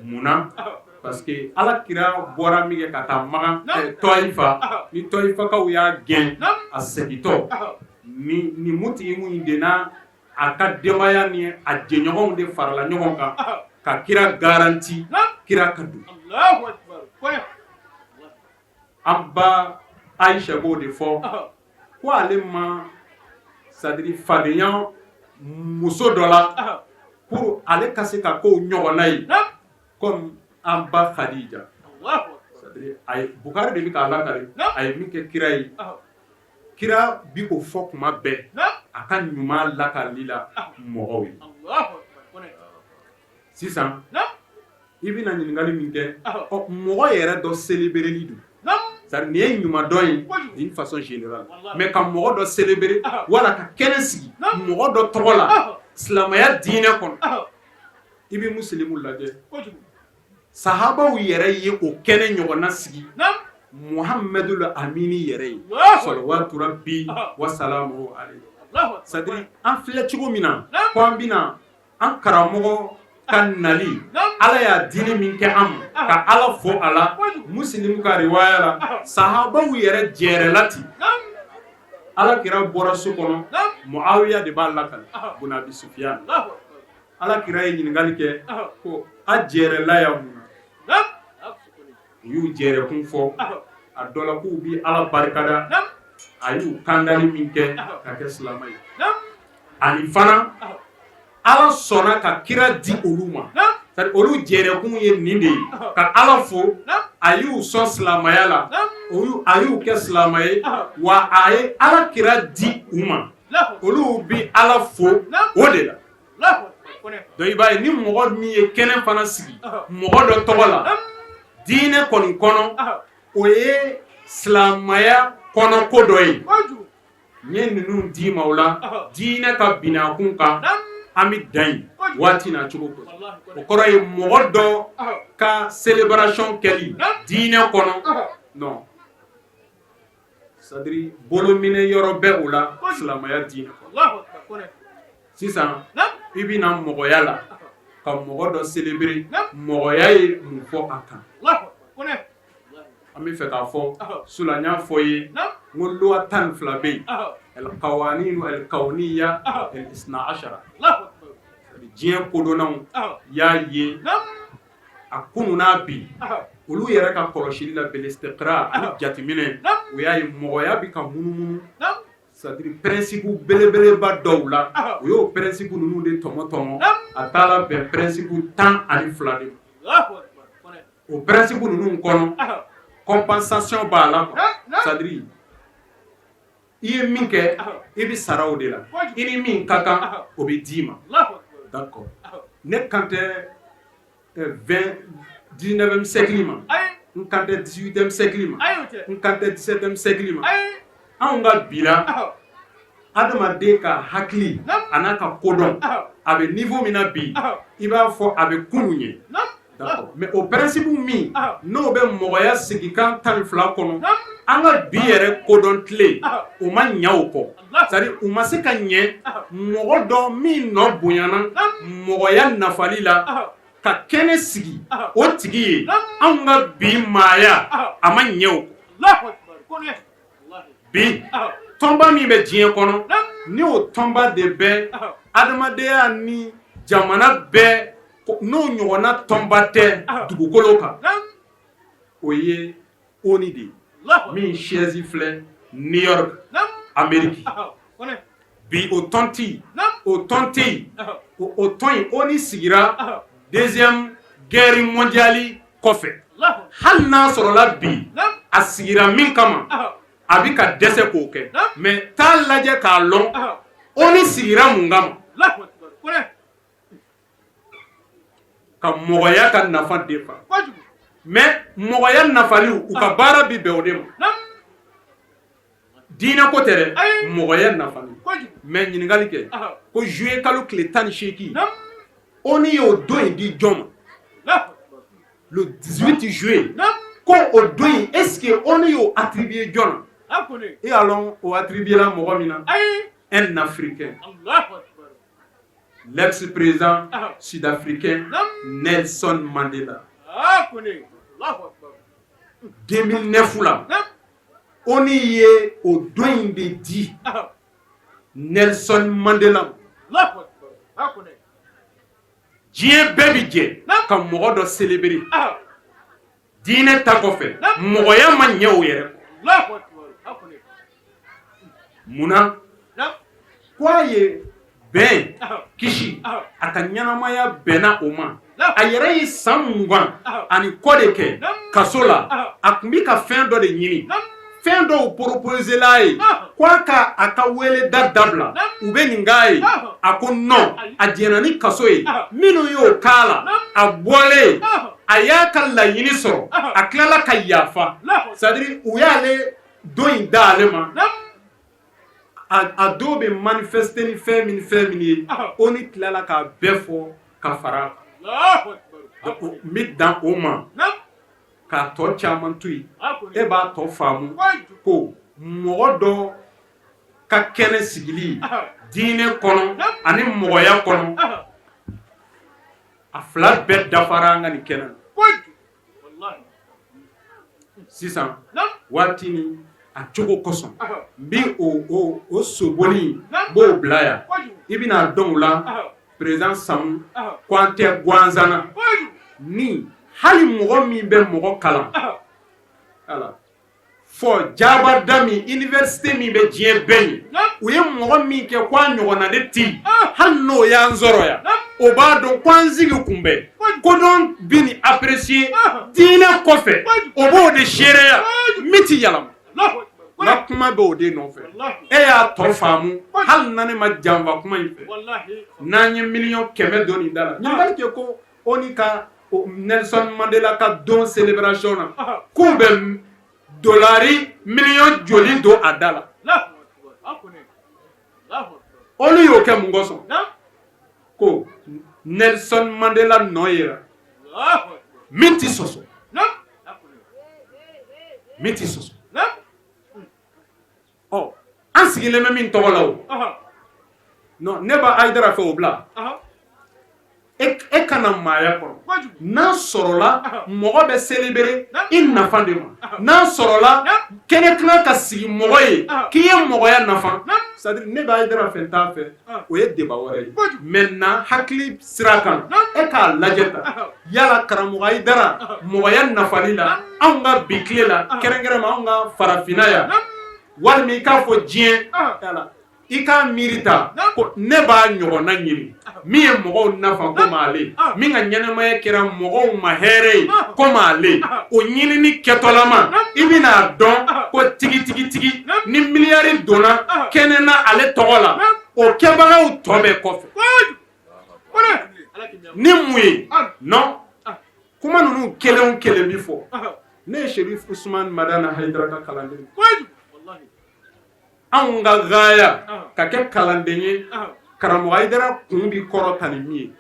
Munna? Parce que Ala kira bɔra min kɛ ka taa Makan Tɔyifa, ni Tɔyifakaw y'a gɛn, a segintɔ ni Mut'imu in de n'a a ka denbaya ni a jɛɲɔgɔnw de farala ɲɔgɔn kan ka kira garanti kira ka don. An ba Ayisa b'o de fɔ ko ale ma, c'est-à-dire fadenya muso dɔ la pour ale ka se ka kow ɲɔgɔnna ye comme an ba Khadija. C'est-à-dire a ye, Bukari de bɛ k'a lakale, a ye min kɛ kira ye, kira bi k'o fɔ kuma bɛɛ a ka ɲuman lakali la mɔgɔw ye. Sisan i bɛna ɲininkali min kɛ, ɔ mɔgɔ yɛrɛ dɔ célébreli don, c'est-à-dire nin ye ɲuman dɔn ye d'une façon générale, mais ka mɔgɔ dɔ célébrer wala ka kɛnɛ sigi mɔgɔ dɔ tɔgɔ la silamɛya diinɛ kɔnɔ, i bɛ musilimu lajɛ, sahabaw yɛrɛ ye o kɛnɛ ɲɔgɔnna sigi Muhamadu Amini yɛrɛ ye, salawatu rabbi wa salamu alayhi. C'est à dire an filɛ cogo min na ko an bɛna an karamɔgɔ ka nali, Ala y'a diinɛ min kɛ an ma, ka Ala fo a la. Musilimu ka riwaya la, sahabaw yɛrɛ jɛrɛla ten. Ala kira bɔra so kɔnɔ, Muawiya de b'a lakale, bun Abi Sufiyan. Ala kira ye ɲininkali kɛ ko a jɛrɛla yan mun na? U y'u jɛrɛkun fɔ, a dɔ la k'u bi Ala barikada a y'u kandali min kɛ ka kɛ silamɛ ye, ani fana Ala sɔnna ka kira di olu ma. Olu jɛrɛkun ye nin de ye, ka Ala fo a y'u sɔn silamɛya la, a y'u kɛ silamɛ ye, wa a ye Ala kira di u ma. Olu bɛ Ala fo o de la. Donc i b'a ye ni mɔgɔ min ye kɛnɛ fana sigi mɔgɔ dɔ tɔgɔ la diinɛ kɔni kɔnɔ, o ye silamɛya kɔnɔ ko dɔ ye. N ye ninnu d'i ma o la diinɛ ka binakun kan, an bɛ dan yen waati na cogo ko. O kɔrɔ ye mɔgɔ dɔ ka célébration kɛli diinɛ kɔnɔ, non, c'est à dire bolominɛ yɔrɔ bɛ o la silamɛya diinɛ kɔnɔ. Sisan i bɛna mɔgɔya la ka mɔgɔ dɔ célébrer, mɔgɔya ye mun fɔ a kan? An bɛ fɛ k'a fɔ sula, n y'a fɔ i ye n ko loi 12 bɛ yen, القوانين الكونية الاثنا عشر. Diɲɛ kodɔnnaw y'a ye a kunun n'a bi, olu yɛrɛ ka kɔlɔsili la, بالاستقراء ani jateminɛ, u y'a ye mɔgɔya bɛ ka munumunu, c'est à dire principe belebeleba dɔw la. U y'o principe ninnu de tɔmɔ tɔmɔ, a taara bɛn principe 12 de ma. O principe ninnu kɔnɔ, compensation b'a la quoi, c'est à dire i ye min kɛ, i bɛ sara o de la, i ni min ka kan, o bɛ d'i ma. D'accord, ne kan tɛ 20 19e siècle ma, n kan tɛ 18e siècle ma, n kan tɛ 17e siècle ma. Anw ka bi la, adamaden ka hakili a n'a ka kodɔn a bɛ niveau min na bi, i b'a fɔ a bɛ kunun ye. D'accord, mais o principe min n'o bɛ mɔgɔya sigikan 12 kɔnɔ, an ka bi yɛrɛ kodɔn tile o ma ɲɛ o kɔ, c'est à dire u ma se ka ɲɛ mɔgɔ dɔ min nɔ bonyana mɔgɔya nafali la ka kɛnɛ sigi o tigi ye. Anw ka bi maaya a ma ɲɛ o kɔ. Bi tɔnba min bɛ diɲɛ kɔnɔ, ni o tɔnba de bɛ adamadenya ni jamana bɛɛ, n'o ɲɔgɔnna tɔnba tɛ dugukolo kan, o ye ONU de ye, min siège filɛ New York, Amérique. Bi o tɔn tɛ yen, o tɔn tɛ yen. O tɔn in, ONU sigira deuxième guerre mondiale kɔfɛ. Hali n'a sɔrɔla bi a sigira min kama, a bɛ ka dɛsɛ k'o kɛ. Mais taa lajɛ k'a lɔn ONU sigira mun kama: ka mɔgɔya ka nafa defa. Mais mɔgɔya nafali, u ka baara bi bɛn o de ma. Diinɛ ko tɛ dɛ, mɔgɔya nafali. Mais ɲininkali kɛ ko juillet kalo tile 18, ONU y'o don in di jɔn ma? Le 18 juillet, ko o don in, est ce que ONU y'o attribué jɔn na? E y'a lɔn o attribué la mɔgɔ min na? Un Africain, l'ex-président sud-africain Nelson Mandela. 2009 la, ONU ye o don in de di Nelson Mandela. Diɲɛ bɛɛ bi jɛ ka mɔgɔ dɔ célébrer diinɛ ta kɔfɛ, mɔgɔya ma ɲɛ o yɛrɛ kɔ. Munna? Ko a ye bɛn kisi, a ka ɲɛnamaya bɛnna o ma. A yɛrɛ ye san 20 ani kɔ de kɛ kaso la. A tun bɛ ka fɛn dɔ de ɲini, fɛn dɔw proposé la ye ko a ka a ka wele da dabila, u bɛ nin k'a ye, a ko non, a jɛnna ni kaso ye. Minnu y'o k'a la, a bɔlen, a y'a ka laɲini sɔrɔ, a tilala ka yafa, c'est à dire u y'ale don in d'ale ma. A dɔw bɛ manifester ni fɛn min fɛn min ye, ONU tilala k'a bɛɛ fɔ ka fara. Donc n bɛ dan o ma k'a tɔ caman to yen, e b'a tɔ faamu ko mɔgɔ dɔ ka kɛnɛ sigili diinɛ kɔnɔ ani mɔgɔya kɔnɔ, a fila bɛɛ dafara an ka nin kɛnɛ na sisan. Waati ni a cogo kosɔn, n bɛ o soboli, n b'o bila yan. I bɛna dɔn o la, président Samu, ko an tɛ gansan na ni hali mɔgɔ min bɛ mɔgɔ kalan ala fɔ jabada min, université min bɛ diɲɛ bɛɛ ye, u ye mɔgɔ min kɛ ko a ɲɔgɔnna de tɛ yen, hali n'o y'an sɔrɔ yan, o b'a dɔn ko an sigi kunbɛn kodɔn bi ni apprécier diinɛ kɔfɛ, o b'o de seereya min ti yɛlɛma. N ka kuma bɛ o de nɔfɛ. E y'a tɔ faamu hali na ne ma janfa kuma in fɛ. N'an ye miliyɔn 100 don nin da la, ɲininkali kɛ ko ONU ka Nelson Mandela ka don célébration na, k'u bɛ dolari miliyɔn joli don a da la? Olu y'o kɛ mun kosɔn? Ko Nelson Mandela nɔ yera min tɛ sɔsɔ, min tɛ sɔsɔ. Ɔ, an sigilen bɛ min tɔgɔ la o, non, ne b'a Hayidara fɛ, o bila. E kana maaya kɔrɔ. N'a sɔrɔla mɔgɔ bɛ célébrer i nafa de ma, n'a sɔrɔla kɛnɛ kan ka sigi mɔgɔ ye k'i ye mɔgɔya nafa, c'est à dire ne bɛ Hayidara fɛ, n t'a fɛ, o ye débat wɛrɛ ye. Maintenant, hakili sira kan, e k'a lajɛ ta yala karamɔgɔ Hayidara mɔgɔya nafali la anw ka bi tile la, kɛrɛnkɛrɛnma anw ka farafinna yan, walima i k'a fɔ diɲɛ yala, i k'a miiri ta ko ne b'a ɲɔgɔnna ɲini min ye mɔgɔw nafa komi ale, min ka ɲɛnamaya kɛra mɔgɔw ma hɛrɛ ye komi ale. O ɲinini kɛtɔlama, i bɛna dɔn ko tigitigitigi ni miliyari donna kɛnɛ na ale tɔgɔ la, o kɛbagaw tɔ bɛ kɔfɛ ni mun ye. Non, kuma ninnu kelen o kelen bi fɔ. Ne ye Sherif Usman Madani Hayidara ka kalanden. Anw ka gaaya ka kɛ kalanden ye karamɔgɔ Hayidara kun bi kɔrɔ ta ni min ye,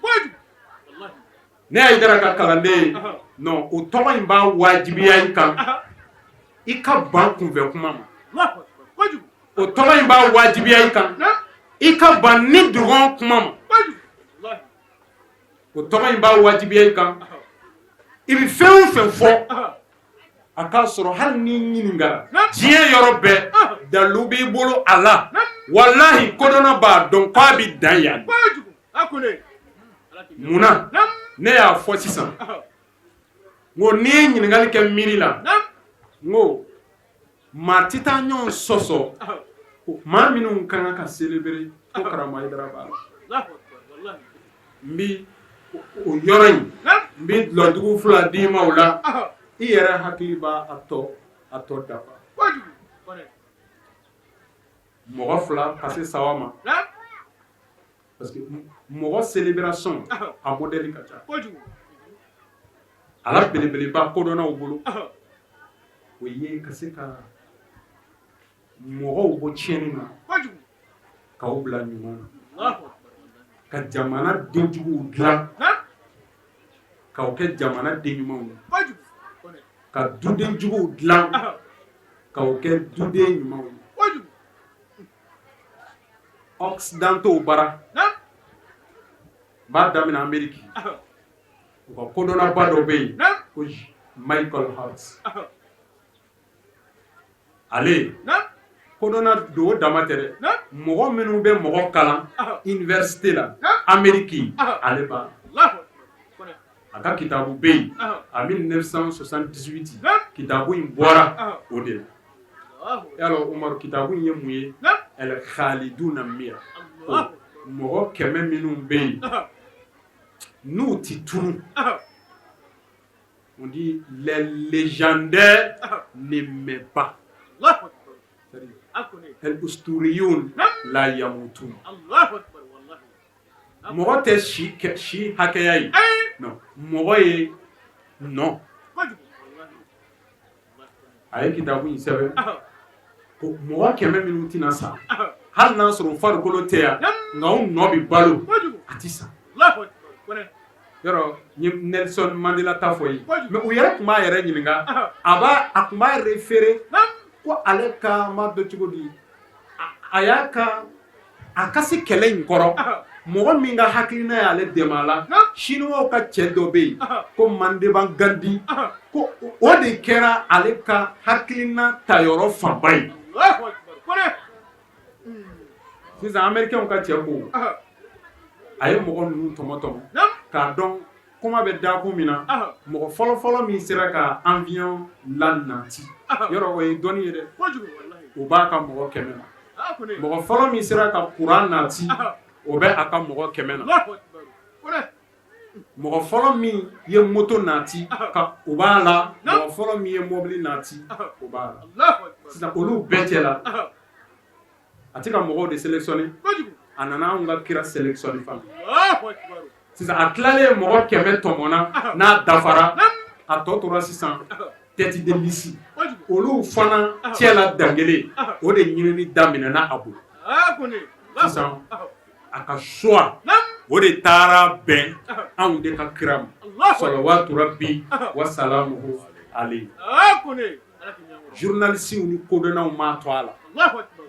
ne Hayidara ka kalanden ye, non, o tɔgɔ in b'a wajibiya i kan i ka ban kunfɛ kuma ma. O tɔgɔ in b'a wajibiya i kan i ka ban ni dɔgɔn kuma ma. O tɔgɔ in b'a wajibiya i kan i bɛ fɛn o fɛn fɔ, a k'a sɔrɔ hali n'i ɲininka diɲɛ yɔrɔ bɛɛ, dalu b'i bolo a la. Walahi, kodɔnna b'a dɔn k'a bɛ dan yan. Munna ne y'a fɔ sisan n ko n'i ye ɲininkali kɛ miiri la, n ko maa tɛ taa ɲɔgɔn sɔsɔ, maa minnu ka kan ka célébrer, ko karamɔgɔ Hayidara b'a la. N bi o yɔrɔ in, n bi dulɔdugu fila d'i ma o la, i yɛrɛ hakili b'a a tɔ dafa. Mɔgɔ fila ka se saba ma, parce que mɔgɔ célébration a modèle ka ca. A la belebeleba kodɔnnaw bolo, o ye ka se ka mɔgɔw bɔ tiɲɛni na k'aw bila ɲuman na, ka jamana denjuguw dilan k'aw kɛ jamana den ɲumanw ye, ka duden juguw dilan k'aw kɛ duden ɲumanw ye. Occidentaux bara, n b'a daminɛ Amérique, u ka kodɔnnaba dɔ bɛ yen ko Michael Hart. Ale kodɔnna don, o dama tɛ dɛ, mɔgɔ minnu bɛ mɔgɔ kalan université la Amérique, ale b'a a ka kitabu bɛ yen. En 1978, kitabu in bɔra o de la. Yala Umaru, kitabu in ye mun ye? El Khaliduna Miya, mɔgɔ 100 minnu bɛ yen n'u ti tunu. On dit les légendaires ne meurent pas. El usturiyun la yamutun. Mɔgɔ tɛ si si hakɛya ye, non, mɔgɔ ye non. A ye kitabu in sɛbɛn ko mɔgɔ 100 minnu tɛna sa, hali n'a sɔrɔ u farikolo tɛ yan, nka u nɔ bɛ balo, a ti sa. Yɔrɔ n ye Nelson Mandela ta fɔ ye, mais u yɛrɛ tun b'a yɛrɛ ɲininka, a b'a a tun b'a référé ko ale ka ma dɔn cogo di, a y'a ka a ka se kɛlɛ in kɔrɔ. Mɔgɔ min ka hakilina y'ale dɛmɛ a la, chinois ka cɛ dɔ bɛ yen ko Mahatma Gandhi, ko o de kɛra ale ka hakilina tayɔrɔ fanba ye. Sisan américains ka cɛ ko a ye mɔgɔ ninnu tɔmɔ tɔmɔ k'a dɔn kuma bɛ dakun min na. Mɔgɔ fɔlɔfɔlɔ min sera ka avion la nati, yɔrɔ o ye dɔnni ye dɛ, o b'a ka mɔgɔ 100 na. Mɔgɔ fɔlɔ min sera ka courant nati, o bɛ a ka mɔgɔ 100 na. Mɔgɔ fɔlɔ min ye moto nati ka o b'a la, mɔgɔ fɔlɔ min ye mobili nati o b'a la. Sisan olu bɛɛ cɛ la, a tɛ ka mɔgɔw de sélectionner, a nana anw ka kira sélectionner fana. Sisan a tilalen mɔgɔ 100 tɔmɔna n'a dafara, a tɔ tora sisan tête de liste, olu fana cɛ la dankelen, o de ɲinini daminɛna a bolo. Sisan a ka choix o de taara bɛn anw de ka kira ma, salawatu rabbi wa salamuhu alayhi. Journaliste ni kodɔnnaw m'a to a la,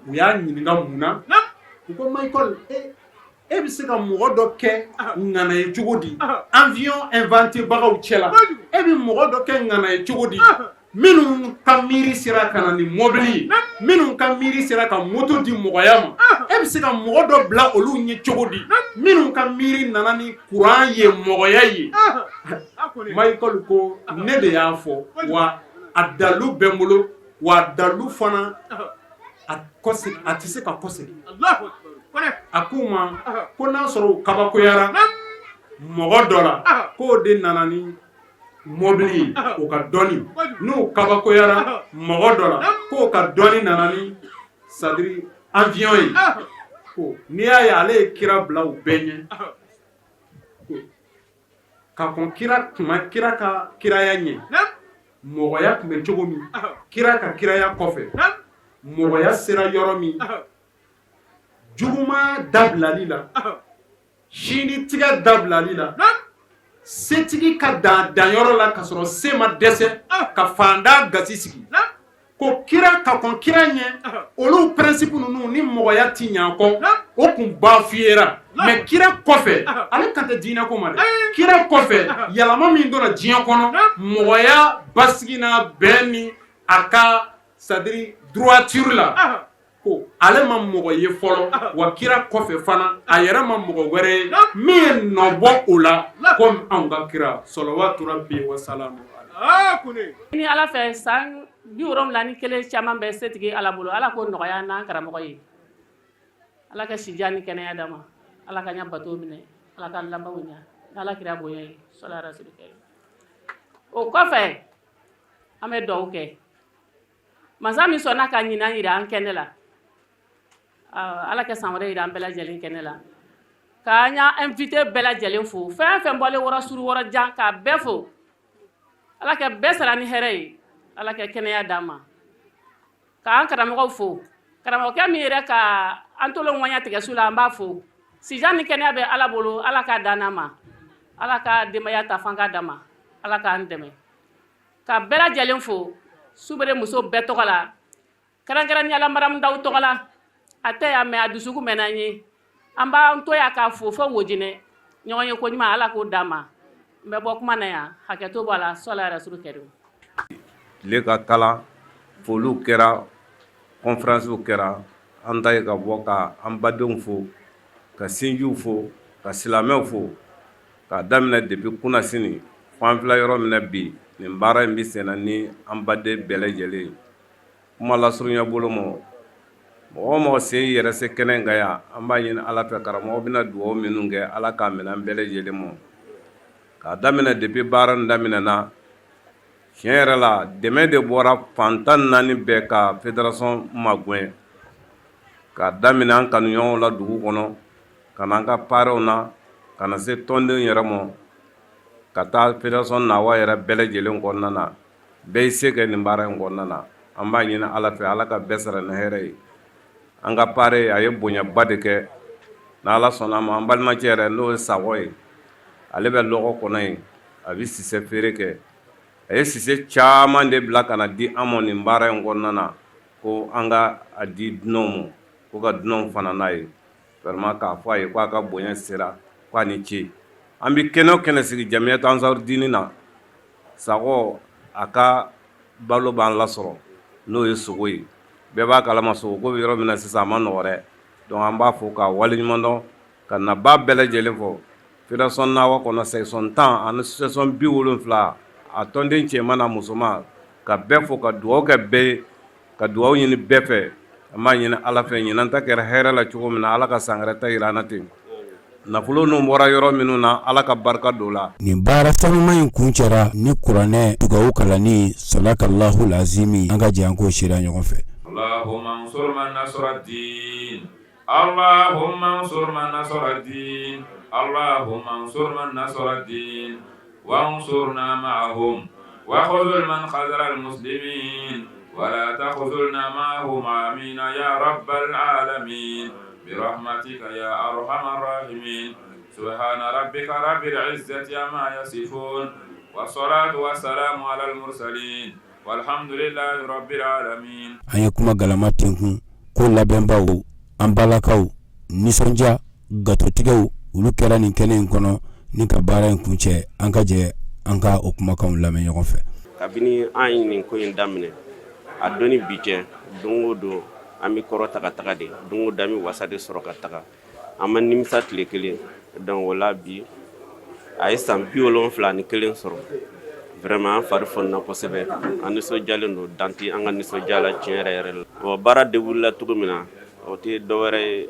u y'a ɲininka mun na, u ko Michael, e bɛ se ka mɔgɔ dɔ kɛ ŋana ye cogo di avion inventé bagaw cɛ la? E bɛ mɔgɔ dɔ kɛ ŋana ye cogo di minnu ka miiri sera ka na ni mobili ye, minnu ka miiri sera ka moto di mɔgɔya ma? E bɛ se ka mɔgɔ dɔ bila olu ɲɛ cogo di minnu ka miiri nana ni kuran ye, mɔgɔya ye? Michael ko ne de y'a fɔ, wa a dalu bɛ n bolo, wa dalu fana a a tɛ se ka kɔsegin. A k'u ma ko n'a sɔrɔ u kabakoyara mɔgɔ dɔ la k'o de nana ni mɔbili ye, o ka dɔnni, n'u kabakoyara mɔgɔ dɔ la k'o ka dɔnni nana ni c'est-à-dire avion ye, ko n'i y'a ye ale ye kira bila u bɛɛ ɲɛ ka kɔn kira tuma, kira ka kiraya ɲɛ, mɔgɔya tun bɛ cogo min, kira ka kiraya kɔfɛ, mɔgɔya sera yɔrɔ min, juguman dabilali la, sini tigɛ dabilali la, setigi ka dan danyɔrɔ la ka sɔrɔ se ma dɛsɛ ka faantan gasi sigi, ko kira ka kɔn kira ɲɛ, olu principe ninnu ni mɔgɔya ti ɲa kɔ, o kun bafouéra. Mais kira kɔfɛ, ale kan tɛ diinɛ ko ma dɛ, kira kɔfɛ yɛlɛma min donna diɲɛ kɔnɔ, mɔgɔya basigi n'a bɛn ni a ka c'est-à-dire droiture la, ko ale ma mɔgɔ ye fɔlɔ, wa kira kɔfɛ fana a yɛrɛ ma mɔgɔ wɛrɛ ye min ye nɔ bɔ o la komi anw ka kira, salawatu rabbi wa salamu. Ni Ala fɛ, san 71 caman bɛ setigi Ala bolo. Ala k'o nɔgɔya n'an karamɔgɔ ye. Ala ka sijan ni kɛnɛya d'a ma. Ala ka ɲa bato minɛ. Ala ka labanw ɲa n'Ala kira bonya ye, sɔla rasuli. O kɔfɛ, an bɛ dugawu kɛ masa min sɔnna ka ɲinan yira an kɛnɛ la. Ala ka san wɛrɛ yira an bɛɛ lajɛlen kɛnɛ la. K'an y'a invité bɛɛ lajɛlen fo, fɛn fɛn bɔlen wɔrɔ suru wɔrɔ jan, k'a bɛɛ fo. Ala ka bɛɛ sara ni hɛrɛ ye. Ala ka kɛnɛya d'an ma. K'an karamɔgɔw fo, karamɔgɔkɛ min yɛrɛ ka an tolo ŋɔɲa tigɛ su la, an b'a fo. Sijan ni kɛnɛya bɛ Ala bolo, Ala k'a d'an ma. Ala ka denbaya ta fan k'a d'an ma. Ala k'an dɛmɛ. Ka bɛɛ lajɛlen fo Subere muso bɛɛ tɔgɔ la, kɛrɛnkɛrɛnnenya la Maramu Daw tɔgɔ la. A tɛ yan mɛ a dusukun mɛnna an ye. An b'an to yan k'a fo fo Wojinɛ. Ɲɔgɔn ye ko ɲuman, Ala k'o d'an ma. N bɛ bɔ kuma na yan, hakɛto b'a la, sɔla rasulu kɛrim. Tile ka kalan, foliw kɛra, conférencew kɛra. An ta ye ka bɔ ka an badenw fo, ka sinjiw fo, ka silamɛw fo, k'a daminɛ depuis kunasini fo an filɛ yɔrɔ min na bi. Nin baara in bɛ senna ni an baden bɛɛ lajɛlen ye. Kuma lasurunya bolo ma, mɔgɔ o mɔgɔ sen yɛrɛ se kɛnɛ in kan yan, an b'a ɲini Ala fɛ, karamɔgɔ bɛna dugawu minnu kɛ, Ala k'a minɛ an bɛɛ lajɛlen ma. K'a daminɛ depuis baara in daminɛna, tiɲɛ yɛrɛ la, dɛmɛ de bɔra fan 14 bɛɛ ka fédération magɛn, k'a daminɛ an kanuɲɔgɔnw la dugu kɔnɔ, ka na an ka parrainw na, ka na se tɔndenw yɛrɛ ma, ka taa fédération nawa yɛrɛ bɛɛ lajɛlen kɔnɔna na. Bɛɛ y'i se kɛ nin baara in kɔnɔna na. An b'a ɲini Ala fɛ, Ala ka bɛɛ sara ni hɛrɛ ye. An ka parrain, a ye bonyaba de kɛ. N'Ala sɔnna a ma, an balimacɛ yɛrɛ, n'o ye Sakɔ ye, ale bɛ lɔgɔ kɔnɔ yen, a bɛ sisɛ feere kɛ. A ye sisɛ caman de bila ka na di an ma nin baara in kɔnɔna na, ko an ka a di dunanw ma, ko ka dunanw fana n'a ye. Vraiment, k'a fɔ a ye ko a ka bonya sera, k'a ni ce. An bɛ kɛnɛ o kɛnɛ sigi Jamiyatu Ansarudini na, Sakɔ a ka balo b'an lasɔrɔ, n'o ye sogo ye. Bɛɛ b'a kalama, sogo ko bɛ yɔrɔ min na sisan, a ma nɔgɔ dɛ. Donc an b'a fɔ k'a waleɲuman dɔn, ka nabaa bɛɛ lajɛlen fɔ fédération nawa kɔnɔ, section 10 ani section 70, a tɔnden cɛman n'a musoman, ka bɛɛ fo, ka dugawu kɛ bɛɛ ye, ka dugawu ɲini bɛɛ fɛ. An b'a ɲini Ala fɛ, ɲinan ta kɛra hɛrɛ la cogo min na, Ala ka san wɛrɛ ta yira an na ten. Nafolo ninnu bɔra yɔrɔ minnu na, Ala ka barika don la. Nin baara sanuman in kuncɛra ni kuranɛ dugawu kalanni sadakalahul azimi an ka jɛ an k'o seereya ɲɔgɔn fɛ. Allahumma nsur man nasara diin Allahumma nsur man nasara diin Allahumma nsur man nasara diin wansurna ma'ahum wa khzul man khazala al-muslimin wa la takhzulna ma'ahum amina ya rabbal alamin bi rahmatika ya arhamar rahimin subhana rabbika rabbil izzati amma yasifun wa salatu wa salamu ala al-mursalin walhamdulillahi rabbil alamin. An ye kuma galama tɛnkun ko labɛnbaw an balakaw nisɔndiya gatotigɛw olu kɛra nin kɛnɛ in kɔnɔ ni ka baara in kuncɛ an ka jɛ an ka o kumakanw lamɛn ɲɔgɔn fɛ. Kabini an ye nin ko in daminɛ a don ni bi cɛ, don o don an bɛ kɔrɔta ka taga de, don o don an bɛ wasa de sɔrɔ ka taga, an ma nimisa tile kelen. Donc o la bi a ye san 71 sɔrɔ, vraiment an fari fonina kosɛbɛ, an nisɔndiyalen don, dan tɛ an ka nisɔndiya la tiɲɛ yɛrɛ yɛrɛ la. Bon baara déroulé cogo min na, o tɛ dɔwɛrɛ ye,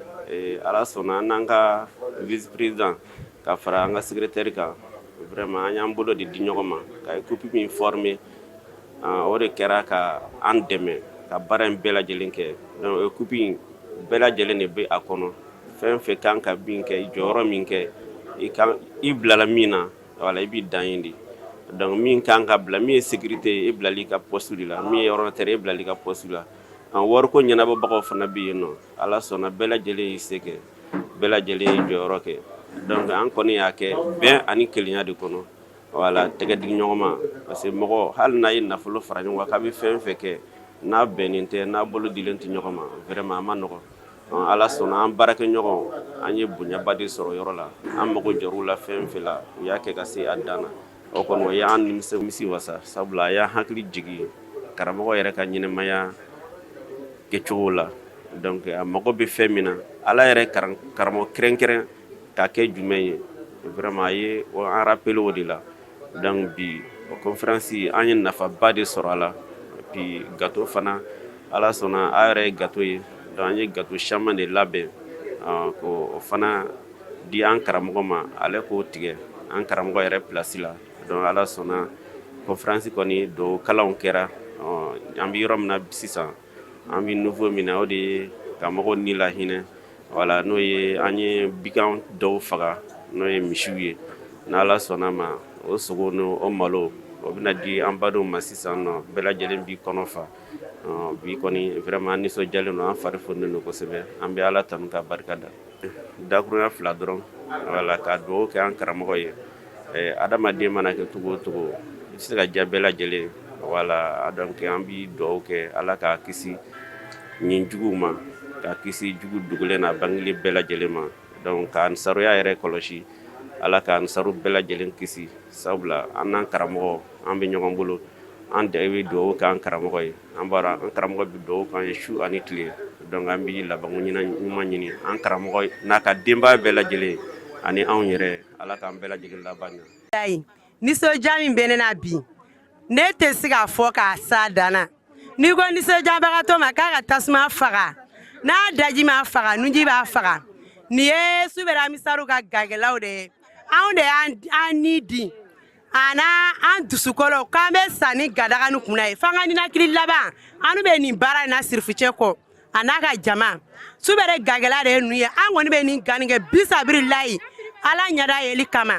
Ala sɔnna an n'an ka vice président ka fara an ka secrétaire kan, vraiment an y'an bolo de di ɲɔgɔn ma ka équipe min former, o de kɛra ka an dɛmɛ ka baara in bɛɛ lajɛlen kɛ. Donc équipe in bɛɛ lajɛlen de bɛ a kɔnɔ, fɛn fɛn kan ka min kɛ, jɔyɔrɔ min kɛ, i kan i bilala min na, voilà, i b'i dan yen de. Donc min kan ka bila, min ye sécurité ye, e bilala i ka poste de la, min ye ordonnateur ye, e bilala i ka poste la. Wariko ɲɛnabɔbagaw fana bɛ yen nɔ. Ala sɔnna, bɛɛ lajɛlen y'i se kɛ, bɛɛ lajɛlen ye jɔyɔrɔ kɛ. Donc an kɔni y'a kɛ bɛn ani kelenya de kɔnɔ, voilà, tɛgɛ di ɲɔgɔn ma, parce que mɔgɔ hali n'a ye nafolo fara ɲɔgɔn kan k'a bɛ fɛn fɛn kɛ, n'a bɛnnen tɛ, n'a bolo dilen tɛ ɲɔgɔn ma, vraiment a ma nɔgɔn. Ala sɔnna, an baarakɛɲɔgɔn, an ye bonyaba de sɔrɔ yɔrɔ la. An mago jɔr'u la fɛn fɛn la, u y'a kɛ ka se a dan na. O kɔni o y'an nimisi wasa, sabula a y'an hakili jigin karamɔgɔ yɛrɛ ka ɲɛnamaya kɛcogo la. Donc a mago bɛ fɛn min na, Ala yɛrɛ karamɔgɔ kɛrɛnkɛrɛn k'a kɛ jumɛn ye, vraiment a ye an rappeler o de la. Donc bi o conférence, an ye nafaba de sɔrɔ a la. Puis gâteau fana, Ala sɔnna, a yɛrɛ ye gâteau ye. Donc an ye gâteau caman de labɛn k'o fana di an karamɔgɔ ma, ale k'o tigɛ an karamɔgɔ yɛrɛ place la. Donc Ala sɔnna, conférence kɔni do kalanw kɛra. An bɛ yɔrɔ min na sisan, an bɛ niveau min na, o de ye ka mɔgɔw ni lahinɛ, voilà, n'o ye an ye bigan dɔw faga, n'o ye misiw ye. N'Ala sɔnna ma, o sogo n'o o malo, o bɛna di an badenw ma sisan nɔ, bɛɛ lajɛlen b'i kɔnɔ fa. Bi kɔni vraiment nisɔndiyalen don, an fari foninen don kosɛbɛ. An bɛ Ala tanu ka barika da. Dakurunya fila dɔrɔn, voilà, ka dugawu kɛ an karamɔgɔ ye. Adamaden mana kɛ cogo o cogo, i tɛ se ka diya bɛɛ lajɛlen, voilà. Donc an bɛ dugawu kɛ, Ala k'a kisi nin juguw ma, k'a kisi jugu dogolen n'a bangelen bɛɛ lajɛlen ma. Donc k'an saroya yɛrɛ kɔlɔsi, Ala k'an saro bɛɛ lajɛlen kisi, sabula an n'an karamɔgɔ an bɛ ɲɔgɔn bolo. An de bɛ dugawu kɛ an karamɔgɔ ye, an b'a an karamɔgɔ bɛ dugawu k'an ye su ani tile. Donc an bɛ labanko ɲuman ɲini an karamɔgɔ n'a ka denbaya bɛɛ lajɛlen ani anw yɛrɛ, Ala k'an bɛɛ lajɛlen laban ɲɛ. Nisɔndiya min bɛ ne na bi, ne tɛ se k'a fɔ k'a s'a dan na. N'i ko nisɔndiyabagatɔ ma k'a ka tasuma faga, n'a daji ma faga, nunji b'a faga. Nin ye Subere Amisaru ka gakɛlaw de ye. Anw de y'an ni di a n'an dusukolo k'an bɛ sa ni gadaga ni kunna ye, f'an ka ninakili laban. An bɛ nin baara in na sirifucɛ kɔ a n'a ka jama. Subere gakɛla de ye ninnu ye. An kɔni bɛ nin gani kɛ bisabirilayi, Ala ɲɛda yeli kama.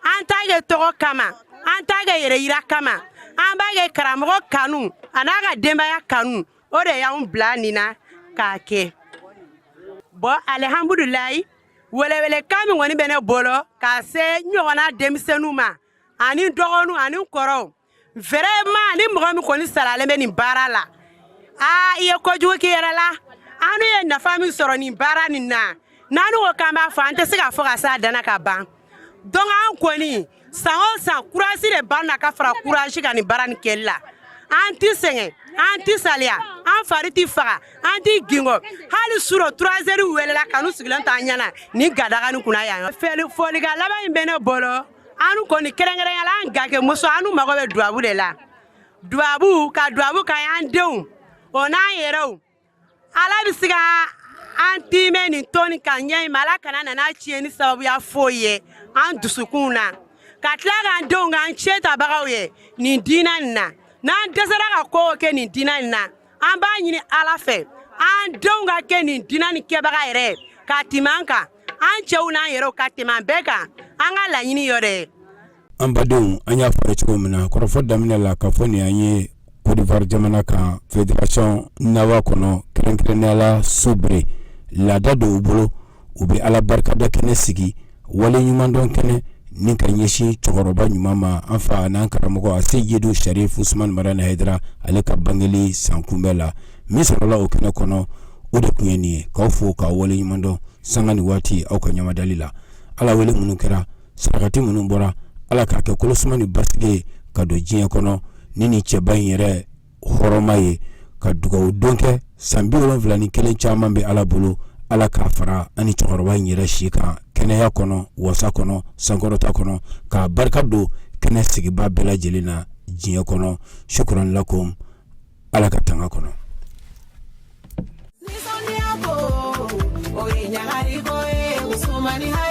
An t'a kɛ tɔgɔ kama, an t'a kɛ yɛrɛ yira kama, an b'a kɛ karamɔgɔ kanu a n'a ka denbaya kanu, o de y'anw bila nin na k'a kɛ. Bon, alihamudulilayi, welewelekan min kɔni bɛ ne bolo ka se n ɲɔgɔnna denmisɛnninw ma ani dɔgɔninw ani kɔrɔw, vraiment, ni mɔgɔ min kɔni saralen bɛ nin baara la, aa, i ye kojugu k'i yɛrɛ la. An ye nafa min sɔrɔ nin baara nin na, n'an ko k'an b'a fɔ, an tɛ se k'a fɔ ka s'a danna ka ban. Donc an kɔni san o san, courage de b'an na ka fara courage kan nin baara nin kɛli la. An ti sɛgɛn, an ti saliya, an fari ti faga, an ti gingɔ. Hali surɔ 3 heures welela kanu sigilen t'an ɲɛna nin gadaga nin kunna yan. Folikan laban in bɛ ne bolo, an kɔni kɛrɛnkɛrɛnya la, an gakɛ muso, an mago bɛ duwabu de la, duwabu ka duwabu ka an denw o n'an yɛrɛw. Ala bɛ se ka An timɛ nin tɔn ka ɲɛ ma, Ala kana nana tiɲɛ ni sababuya foyi ye an dusukun na, ka tila k'an denw k'an cɛ tabagaw ye nin diinɛ nin na. N'an dɛsɛra ka ko kɛ nin diinɛ nin na, an b'a ɲini Ala fɛ, an denw ka kɛ nin diinɛ nin kɛbaga yɛrɛ ka tɛmɛ an kan, an cɛw n'an yɛrɛw ka tɛmɛ an bɛɛ kan. An ka laɲini yɔrɔ ye. An badenw, an y'a fɔ cogo min na kɔrɔfɔ daminɛ la, k'a fɔ nin an ye Côte d'Ivoire jamana kan, fédération Nawa kɔnɔ, kɛrɛnkɛrɛnnenya la Soubré, laada don u bolo, u bɛ Ala barikada kɛnɛ sigi, wale ɲumandɔn kɛnɛ ni ka ɲɛsin cɛkɔrɔba ɲuman ma, an fa n'an karamɔgɔ a Seyidu Sharif Usman Madani Hayidara, ale ka bangeli san kunbɛn la min sɔrɔla o kɛnɛ kɔnɔ, o de tun ye nin ye. K'aw fo k'aw wale ɲumandɔn sanga ni waati aw ka ɲamadali la. Ala wele minnu kɛra, sarakati minnu bɔra, Ala k'a kɛ kolosuma ni basigi ye ka don diɲɛ kɔnɔ ni cɛba in yɛrɛ hɔrɔma ye, ka dugawu don kɛ. San 71 caman bɛ Ala bolo, Ala k'a fara ani cɛkɔrɔba in yɛrɛ si kan kɛnɛya kɔnɔ, wasa kɔnɔ, sankɔrɔta kɔnɔ, k'a barika don kɛnɛ sigiba bɛɛ lajɛlen na diɲɛ kɔnɔ. Shukran lakum, Ala ka tanga kɔnɔ. O ye ɲagali ko ye.